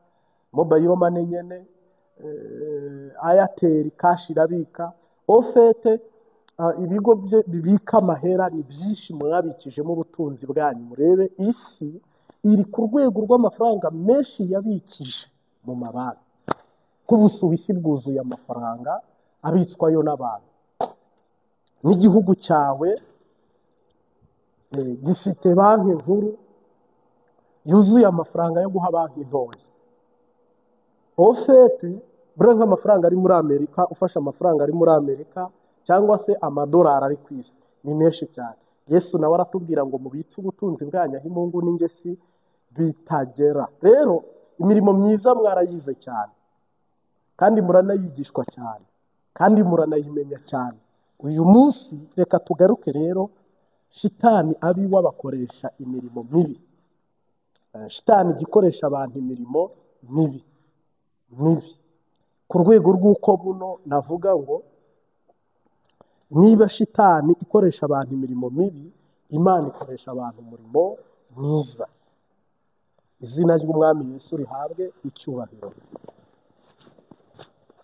Mobile Money nyene, Airtel kashi irabika. Ofete ibigo bibika amahera ni byinshi mwabikijemo ubutunzi bwanyu. Murebe isi iri ku rwego rw'amafaranga menshi yabikije mu mabanki. Nk'Ubusuwisi bwuzuye amafaranga abitswayo n'abantu. N'igihugu cyawe gifite banki nkuru yuzuye amafaranga yo guha banki ntoya. Ofete buriya nk'amafaranga ari muri Amerika, ufashe amafaranga ari muri Amerika cyangwa se amadolari ari ku isi ni menshi cyane. Yesu nawe aratubwira ngo mubitse ubutunzi bwanyu aho imungu n'ingesi bitagera. Rero imirimo myiza mwarayize cyane kandi muranayigishwa cyane kandi muranayimenya cyane. Uyu munsi reka tugaruke rero, shitani abiwe abakoresha imirimo mibi. Shitani igikoresha abantu imirimo mibi mibi ku rwego rw'uko buno navuga ngo niba shitani ikoresha abantu imirimo mibi, Imana ikoresha abantu umurimo mwiza. Izina ry'Umwami Yesu rihabwe icyubahiro.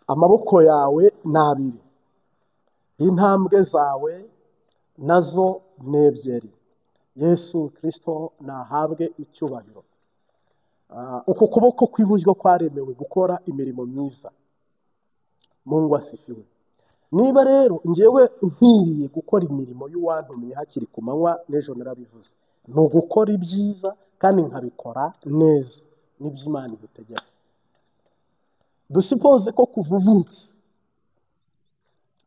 Amaboko yawe ni abiri, intambwe zawe nazo ni ebyiri. Yesu Kristo nahabwe icyubahiro. Uko kuboko kw'iburyo kwaremewe gukora imirimo myiza. Mungu asifiwe. Niba rero njyewe nkwiriye gukora imirimo y'uwantumiye hakiri ku manywa, n'ejo narabivuze, ni ugukora ibyiza kandi nkabikora neza, nibyo Imana igutegeka. Dusipoze ko kuva uvutse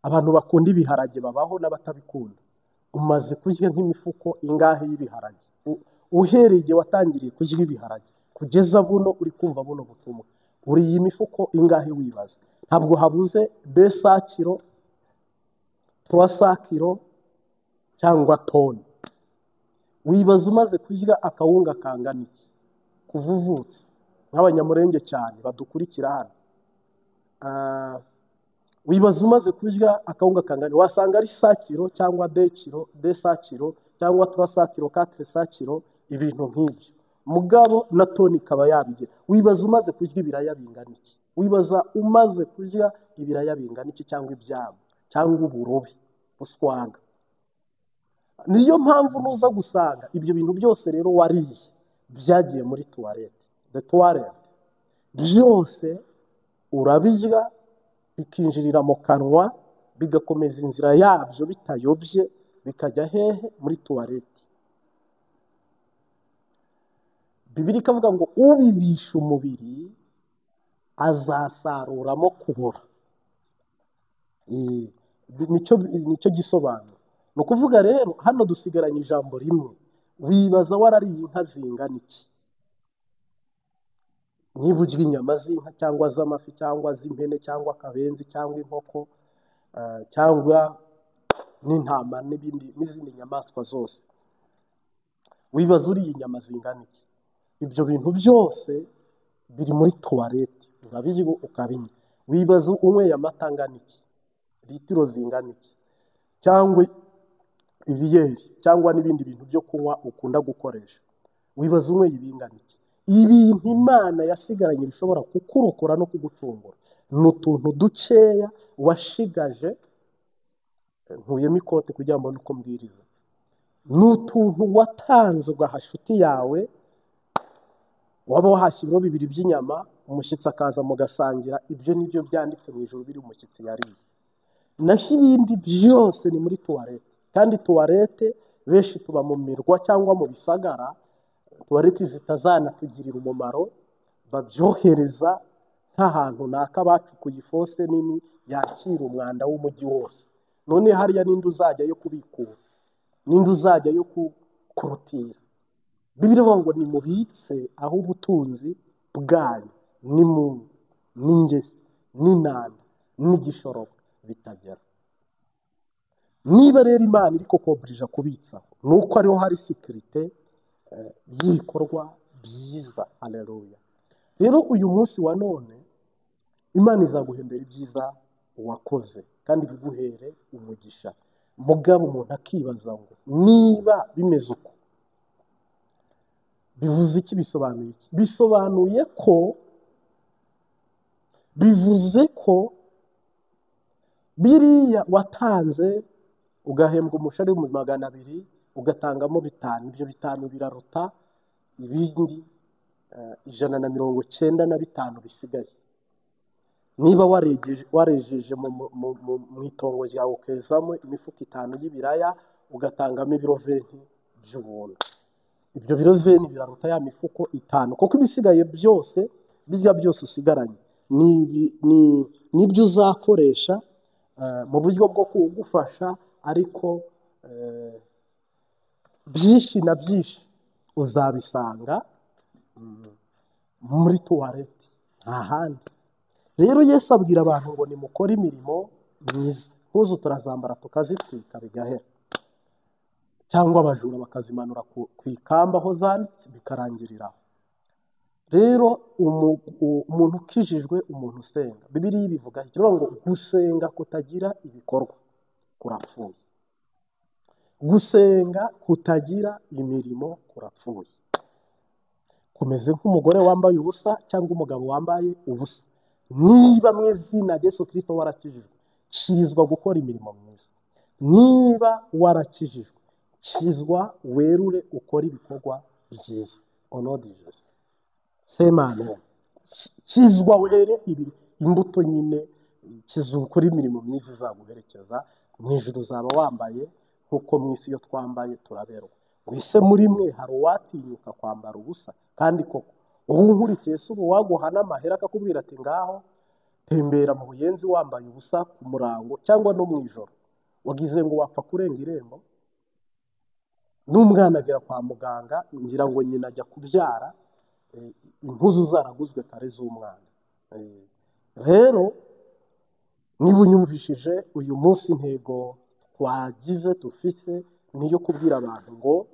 abantu bakunda ibiharage babaho n'abatabikunda. Umaze kurya nk'imifuko ingahe y'ibiharage? Uhereye igihe watangiriye kurya ibiharage kugeza buno uri kumva buno butumwa, uriye imifuko ingahe wibaza? Ntabwo habuze 200 kilo, 300 kilo cyangwa toni. Wibaza umaze kurya akawunga kangana iki kuva uvutse? Nk'abanyamurenge cyane badukurikira hano, wibaza umaze kurya akawunga kangana, wasanga ari 100 kilo cyangwa 2 kilo, 200 kilo cyangwa 300 kilo, 400 kilo, ibintu nk'ibyo. Mugabo na toni ikaba yabigira. Wibaza umaze kurya ibiraya bingana iki? Wibaza umaze kurya ibiraya bingana iki cyangwa ibyabo cyangwa uburobi buswaga? Niyo mpamvu nuza gusanga ibyo bintu byose rero wariye byagiye muri toilette, the toilet byose urabirya bikinjirira mu kanwa, bigakomeza inzira yabyo bitayobye, bikajya hehe? Muri toilette. Bibiliya ikavuga ngo ubibisha umubiri azasaruramo kubora. Nicyo gisobanuro. Ni ukuvuga rero hano dusigaranye ijambo rimwe. Wibaza warariye inka zingana iki? Niba urya inyama z'inka cyangwa z'amafi cyangwa z'impene cyangwa akabenzi cyangwa inkoko, cyangwa n'intama n'ibindi n'izindi nyamaswa zose, wibaza uriye inyama zingana iki? Ibyo bintu byose biri muri toilette, urabirya ukabinywa. Wibaza unyweye amata angana iki, litiro zingana iki, cyangwa Ibiyeri cyangwa n'ibindi bintu byo kunywa ukunda gukoresha, wibaza unyweye ibingana iki? Ibintu Imana yasigaranye bishobora kukurokora no kugucungura ni utuntu dukeya washigaje. Nkuyemo ikote kugira ngo mbone uko mbwiriza. Ni utuntu watanze ugaha inshuti yawe, waba wahashye ibiro 2 by'inyama, umushyitsi akaza mugasangira. Ibyo nibyo byanditse mu ijuru biri umushyitsi yariye. Naho ibindi byose ni muri tuwarete, kandi tuwarete benshi tuba mu mirwa cyangwa mu bisagara, tuwarete zitazanatugirira umumaro, babyohereza nk'ahantu naka bacukuye ifose nini yakira umwanda w'umujyi wose. None hariya ninde uzajya yo kubikura? Ninde uzajya yo kukurutira? Bibiliya ivuga ngo nimubitse aho ubutunzi bwanyu n'imungu n'ingese n'inanda n'igishoro bitagera. Niba rero Imana iri kukoburija kubitsa, nuko ariho hari sécurité y'ibikorwa byiza. Haleluya. Rero uyu munsi wa none Imana izaguhembera ibyiza wakoze kandi biguhere umugisha. Mugabo umuntu akibaza ngo niba bimeze uko bivuze iki? Bisobanuye iki? Bisobanuye ko, bivuze ko biriya watanze ugahembwa umushahara w'ibihumbi 200 ugatangamo 5, ibyo 5 biraruta ibindi 195 bisigaye. Niba warejeje mu itongo ryawe ukezamo imifuka 5 y'ibiraya ugatangamo ibiro 20 by'ubuntu, ibyo biro 20 biraruta ya mifuko 5, kuko ibisigaye byose bijya byose usigaranye nibyo uzakoresha mu buryo bwo kugufasha, ariko byinshi na byinshi uzabisanga muri tuwarete, nta handi. Rero Yesu abwira abantu ngo nimukore imirimo myiza, ntuzu turazambara tukazitwika bigahera, cyangwa abajura bakazimanura ku ikamba aho zanditse bikarangiriraho. Rero umuntu ukijijwe, umuntu usenga, Bibiliya ibivuga ikivuga ngo gusenga kutagira ibikorwa kurapfuye, gusenga kutagira imirimo kurapfuye. Kumeze nk'umugore wambaye ubusa cyangwa umugabo wambaye ubusa. Niba mu izina rya Yesu Kristo warakijijwe, kizwa gukora imirimo myiza. Niba warakijijwe, kizwa werure ukora ibikorwa byiza. Onodijesi semano, kizwa were imbuto nyine, kizwa ukora imirimo myiza izaguherekeza. Mu ijuru uzaba wambaye nkuko mu isi iyo twambaye turaberwa. Wese muri mwe hari uwatinyuka kwambara ubusa? Kandi koko ubu nkurikiye se ubu waguha n'amahera akakubwira ati ngaho tembera mu buyenzi wambaye ubusa ku murango cyangwa no mu ijoro, wagize ngo wapfa kurenga irembo? N'umwana agera kwa muganga ngira ngo nyina ajya kubyara, impuzu zaraguzwe kare z'umwana. Rero niba unyumvishije uyu munsi, intego twagize dufite niyo kubwira abantu ngo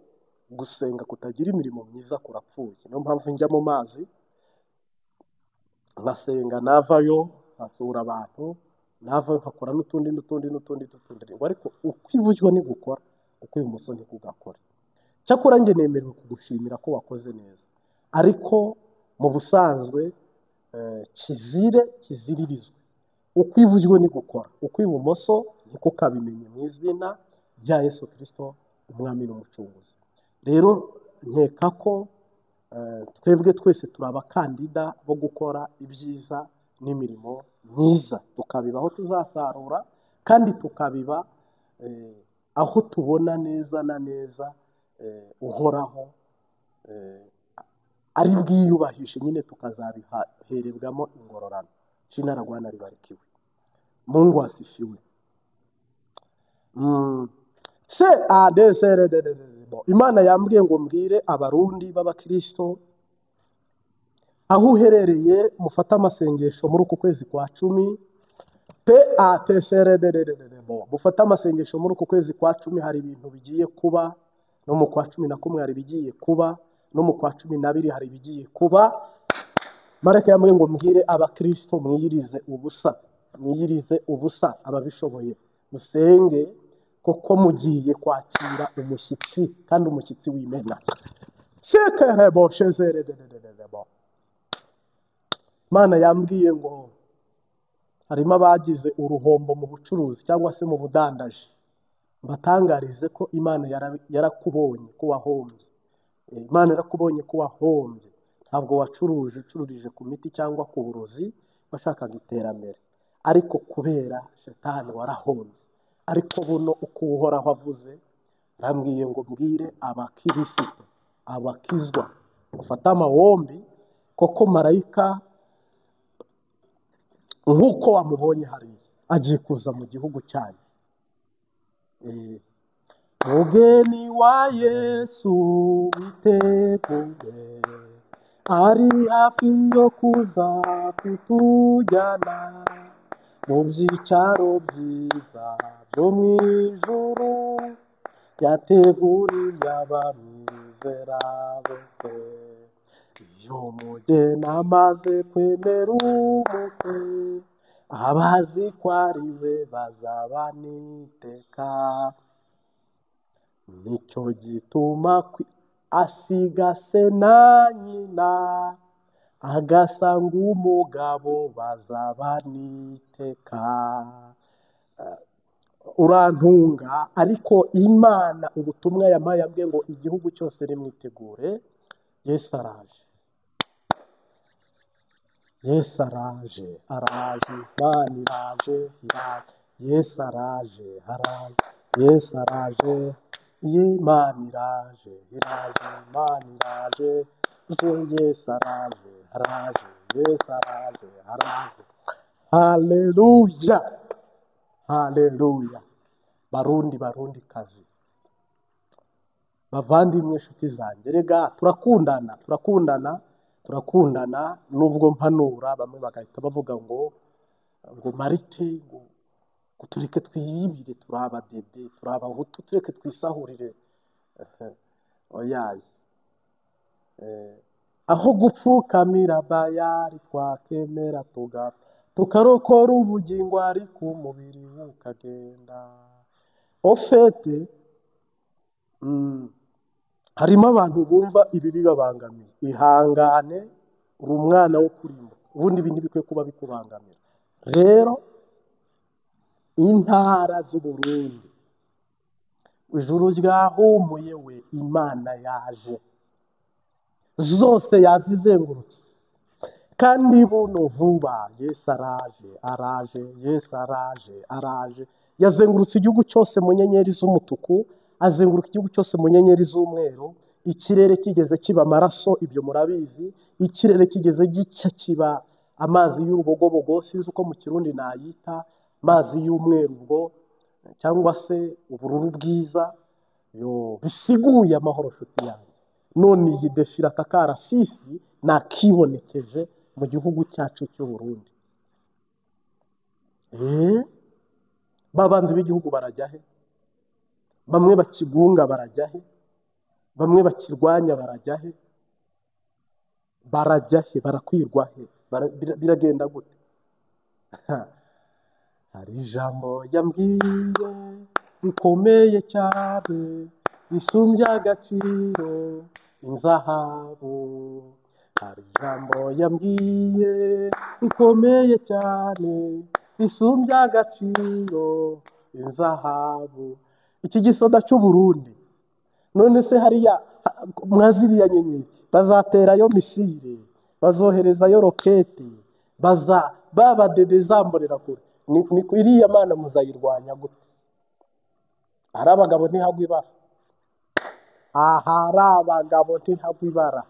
gusenga kutagira imirimo myiza kurapfuye. Niyo mpamvu njya mu mazi nkasenga, navayo nkasura abantu, navayo nkakora n'utundi n'utundi n'utundi n'utundi, ariko uko iburyo ni gukora, uko ibumoso ni kugakora. Cyakora njye nemerewe kugushimira ko wakoze neza, ariko mu busanzwe kizire kiziririzwe. Uko iburyo ni gukora, uko ibumoso niko kabimenye mu izina rya Yesu Kristo umwami n'umucunguzi. Rero nkeka ko twebwe twese turi abakandida bo gukora ibyiza n'imirimo myiza, tukabiba aho tuzasarura, kandi tukabiba aho tubona neza na neza uhoraho ari bwiyubahishe nyine, tukazabiherebwamo ingororano. Jina la Bwana libarikiwe. Mungu asifiwe. C A D C R D D D. Imana yambwiye ngo mbwire abarundi b'abakristo aho uherereye mufate amasengesho muri uku kwezi kwa 10. P A T C R D D D D. Mufate amasengesho muri uku kwezi kwa 10, hari ibintu bigiye kuba, no mu kwa 11 hari bigiye kuba, no mu kwa 12 hari bigiye kuba. Mareka yambwiye ngo mbwire abakristo mwiyirize ubusa, mwiyirize ubusa ababishoboye, musenge. Kuko mugiye kwakira umushyitsi, kandi umushyitsi w'imena. Sekerebo shezerederebo. Imana yambwiye ngo harimo abagize uruhombo mu bucuruzi cyangwa se mu budandaji. Mbatangarize ko Imana yarakubonye ko wahombye. Imana yarakubonye ko wahombye. Ntabwo wacuruje ucururije ku miti cyangwa ku burozi, washakaga iterambere. Ariko kubera shetani warahombye. Ariko buno uko Uhoraho avuze, arambwiye ngo mbwire abakirisito, abakizwa, bafate amahombi, koko marayika nk'uko wamubonye hariya agiye kuza mu gihugu cyanyu. Mugeni wa Yesu witegure, ari hafi yo kuza kutujyana mu byicaro byiza byo mu ijuru, yateguriye abamwizera bose. Iyo umugeni amaze kwemera umukwe, abazi ko ari we bazaba n'iteka. Nicyo gituma asiga se na nyina, agasanga umugabo bazaba n'iteka. Urantunga, ariko Imana ubutumwa yampaye yambwiye ngo igihugu cyose nimwitegure, Yesu araje. Yesu araje, araje, Imana iraje, iraje. Yesu araje, araje, Yesu araje, Imana iraje, iraje, Imana iraje, Yesu araje, araje, Yesu araje, araje. Haleluya, haleluya. Barundi, Barundi kazi, bavandimwe, inshuti zanjye, rega turakundana, turakundana, turakundana. Nubwo mpanura bamwe bagahita bavuga ngo marite, ngo tureke twiyibire, turi abadede, turi abahutu, tureke twisahurire. Oyaye, aho gupfukamira bayari twakemera tugapfa, tukarokora ubugingo ariko umubiri ukagenda. Ofete, harimo abantu bumva ibi bibabangamiye. Ihangane, uri umwana wo kurimbuka, ubundi ibi ntibikwiye kuba bikubangamira. Rero intara z'Uburundi, ijuru ryahumuye we, Imana yaje, zose yazizengurutse. Kandi buno vuba Yesu araje, araje, Yesu araje, araje. Yazengurutse igihugu cyose mu nyenyeri z'umutuku, azenguruka igihugu cyose mu nyenyeri z'umweru. Ikirere kigeze kiba amaraso, ibyo murabizi. Ikirere kigeze gicya kiba amazi y'urubogobogo, sinzi uko mu Kirundi nayita, amazi y'umweru ubwo, cyangwa se ubururu bwiza. Yo bisiguye amahoro nshuti yanjye. None iyi defira kakarasisi nakibonekeje mu gihugu cyacu cy'u Burundi. Babanzi b'igihugu barajya he? Bamwe bakigunga barajya he? Bamwe bakirwanya barajya he? Barajya he? Barakwirwa he? Biragenda gute? Hari ijambo yambwiye rikomeye cyane, risumbya agaciro inzahabu. Hari ijambo yambwiye rikomeye cyane, risumbya agaciro inzahabu. Iki gisoda cy'u Burundi, none se hariya mwaziriya nyenyeri bazaterayo misile, bazoherezayo rokete, baza babadede zamborera kure. Ni iriya mana muzayirwanya gute? Hari abagabo ntihagwa ibara, ahari abagabo ntihagwa ibara.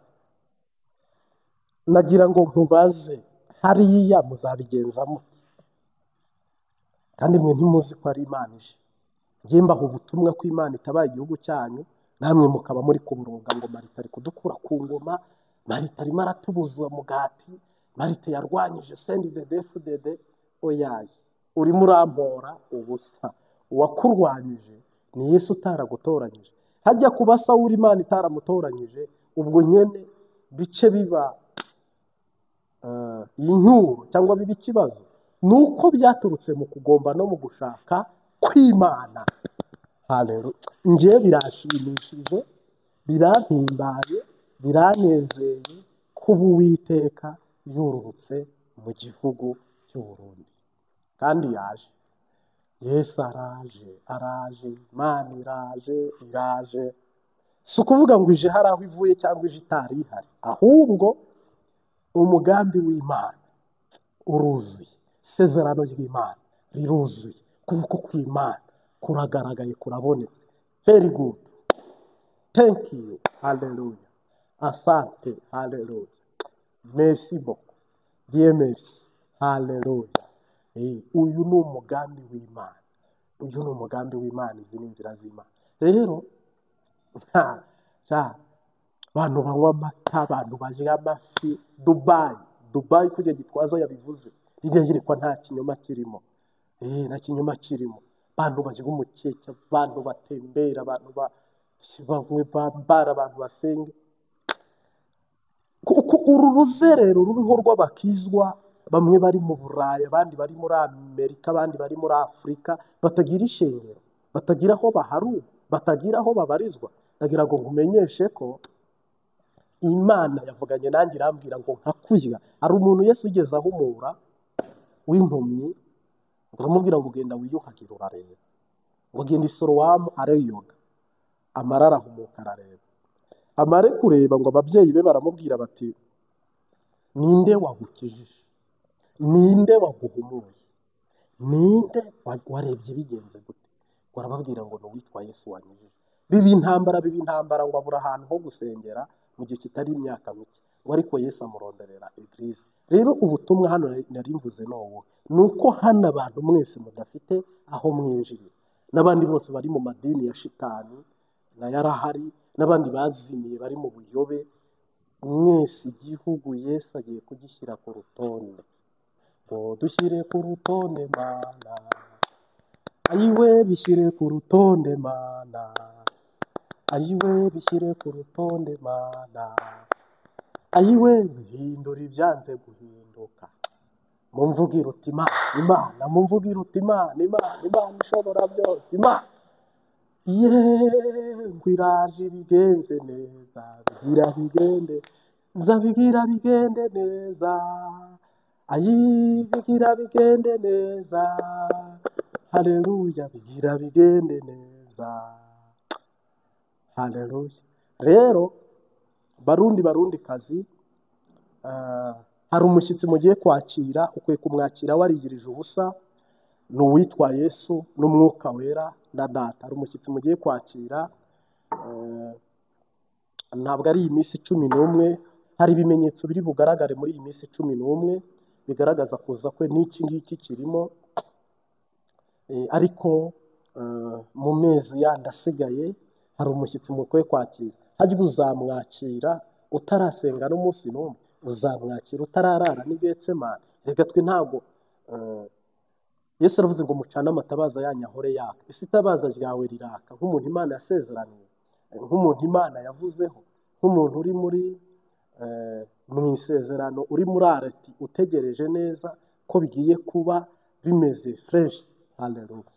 Nagira ngo nkubaze, hariya muzabigenza mute? Kandi mwe ntimuzi ko ari Imana ije. Njye mbaha ubutumwa ko Imana itabaye igihugu cyanyu, namwe mukaba muri kuburonga ngo Marita ari kudukura ku ngoma, Marita arimo aratubuza mugati, Marita yarwanyije CNDD-FDD. Oyaye, urimo urampora ubusa. Uwakurwanyije ni Yesu utaragutoranyije. Hajya kuba Sawuli Imana itaramutoranyije, ubwo nyene bice biba inyuro cyangwa biba ikibazo, nuko byaturutse mu kugomba no mu gushaka kw'Imana. Haleluya. Njye birashimishije, birampimbaye, biranezeye kuba Uwiteka yururutse mu gihugu cy'u Burundi. Kandi yaje. Yesu araje, araje, Imana iraje, iraje. Si ukuvuga ngo ije hari aho ivuye cyangwa ije itari ihari, ahubwo umugambi w'Imana uruzuye, isezerano ry'Imana riruzuye, ukuboko kw'Imana kuragaragaye, kurabonetse. Very good, thank you, haleluya, asante, haleluya, merci beaucoup, Dieu merci, haleluya. Uyu ni umugambi w'Imana, uyu ni umugambi w'Imana, izi ni inzira z'Imana. Rero abantu banywa amata, abantu barya amafi, Dubai, Dubai kujya Gitwaza yabivuze, rijya yerekwa nta kinyoma kirimo, nta kinyoma kirimo. Abantu barya umukeke, abantu batembera, abantu bamwe bambara, abantu basenga. Kuko uru ruzerero ruriho rw'abakizwa, bamwe bari mu Burayi, abandi bari muri Amerika, abandi bari muri Afurika, batagira ishengero, batagira aho baharuka, batagira aho babarizwa. Ndagira ngo nkumenyeshe ko Imana yavuganye nanjye irambwira ngo nkakurya. Hari umuntu Yesu ugeze ahumura w'impumyi, uramubwira ngo genda wiyuhagire urareba, ngo genda i Sorowamu areyoga, amara arahumuka arareba. Amare kureba ngo ababyeyi be baramubwira bati ninde wagukijije, ninde waguhumuye, ninde warebye bigenze gute? Ngo arababwira ngo ni uwitwa Yesu wanyujije. Biba intambara, biba intambara, ngo abura ahantu ho gusengera mu gihe kitari imyaka mike, ngo ariko Yesu amuronderera eglise. Rero ubutumwa hano nari mvuze n'ubu ni uko hano abantu mwese mudafite aho mwinjirira, n'abandi bose bari mu madini ya shitani nayo arahari, n'abandi bazimiye bari mu buyobe, mwese igihugu Yesu agiye kugishyira ku rutonde. Ngo dushyire ku rutonde Mana, ayiwe bishyire ku rutonde Mana, ayiwe bishyire ku rutonde Mana, ayiwe bihindura ibyanze guhinduka. Mumvugire uti Imana, Imana, mumvugire uti Imana, Imana, Imana ishobora byose, Imana. Yego iraje ibigenze neza, bigira bigende, nzabigira bigende neza, ayi bigira bigende neza, haleluya, bigira bigende neza, haleluya. Rero Barundi, Barundi kazi, hari umushyitsi mugiye kwakira, ukwiye kumwakira warigirije ubusa, ni uwitwa Yesu n'Umwuka Wera na Data. Hari umushyitsi mugiye kwakira, ntabwo ari iyi minsi 11, hari ibimenyetso biri bugaragare muri iyi minsi 11 bigaragaza kuza kwe, n'iki ngiki kirimo. Ariko mu mezi yandi asigaye hari umushyitsi mukwiye kwakira. Hajya uzamwakira utarasenga n'umunsi n'umwe, uzamwakira utararara n'i Getsemani. Reka twe ntabwo Yesu aravuze ngo mucane amatabaza yanyu ahore yaka. Ese itabaza ryawe riraka nk'umuntu Imana yasezeraniye, nk'umuntu Imana yavuzeho, nk'umuntu uri muri mu isezerano, uri muri areti utegereje neza ko bigiye kuba bimeze fresh. Haleluya.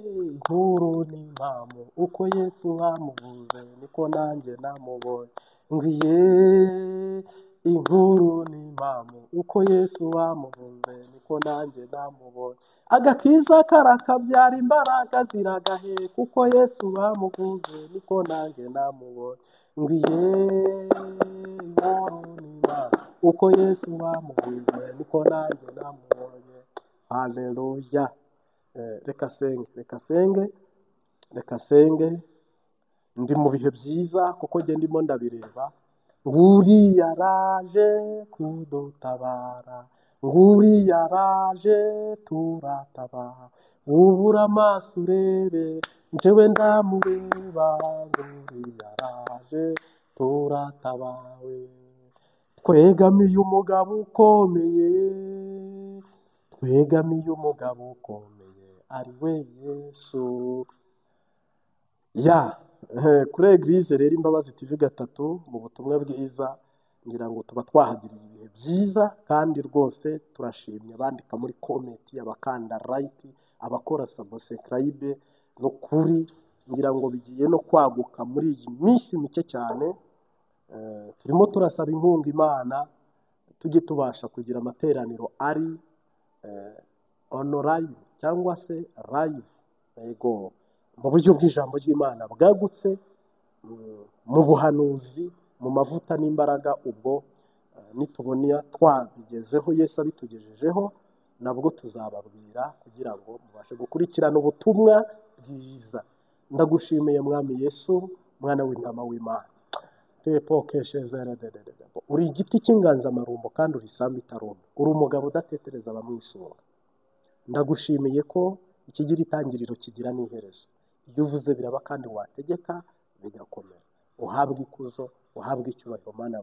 Inkuru ni impamo, uko Yesu amuvuze niko nanjye namubonye. Ngwiye inkuru ni impamo, uko Yesu amuvuze niko nanjye namubonye. Agakiza karakabyara imbaraga ziragahe, kuko Yesu amuvuze niko nanjye namubonye. Ngwiye inkuru ni impamo, uko Yesu amuvuze niko nanjye namubonye. Haleluya. Reka senge, reka senge, reka senge. Ndi mu bihe byiza kuko njye ndimo ndabireba. Nguriya araje kudutabara, nguriya araje turatabara, ubura amaso urebe njyewe ndamureba, nguriya araje turatabawe. Twegamiye umugabo ukomeye, twegamiye umugabo ukomeye ari we Yesu. Ya kuri Eglise rero Imbabazi TV 3 mu butumwa bwiza, ngira ngo tuba twahagiriye ibihe byiza, kandi rwose turashimye abandika muri comment, abakanda like, Abakora subscribe no kuri, ngira ngo bigiye no kwaguka muri iyi minsi mike cyane. Turimo turasaba inkunga Imana tujye tubasha kugira amateraniro ari online cyangwa se live, yego, mu buryo bw'ijambo ry'Imana bwagutse, mu buhanuzi, mu mavuta n'imbaraga. Ubwo nitubona twabigezeho, Yesu abitugejejeho, nabwo tuzababwira kugira ngo mubashe gukurikirana ubutumwa bwiza. Ndagushimiye Mwami Yesu, mwana w'intama w'Imana. Uri igiti cy'inganzamarumbo kandi uri isambu itarumba, uri umugabo udatetereza abamwisunga. Ndagushimiye ko ikigira itangiriro kigira n'iherezo, ibyo uvuze biraba kandi wategeka bigakomera. Uhabwe ikuzo, uhabwe icyubahiro, Mana.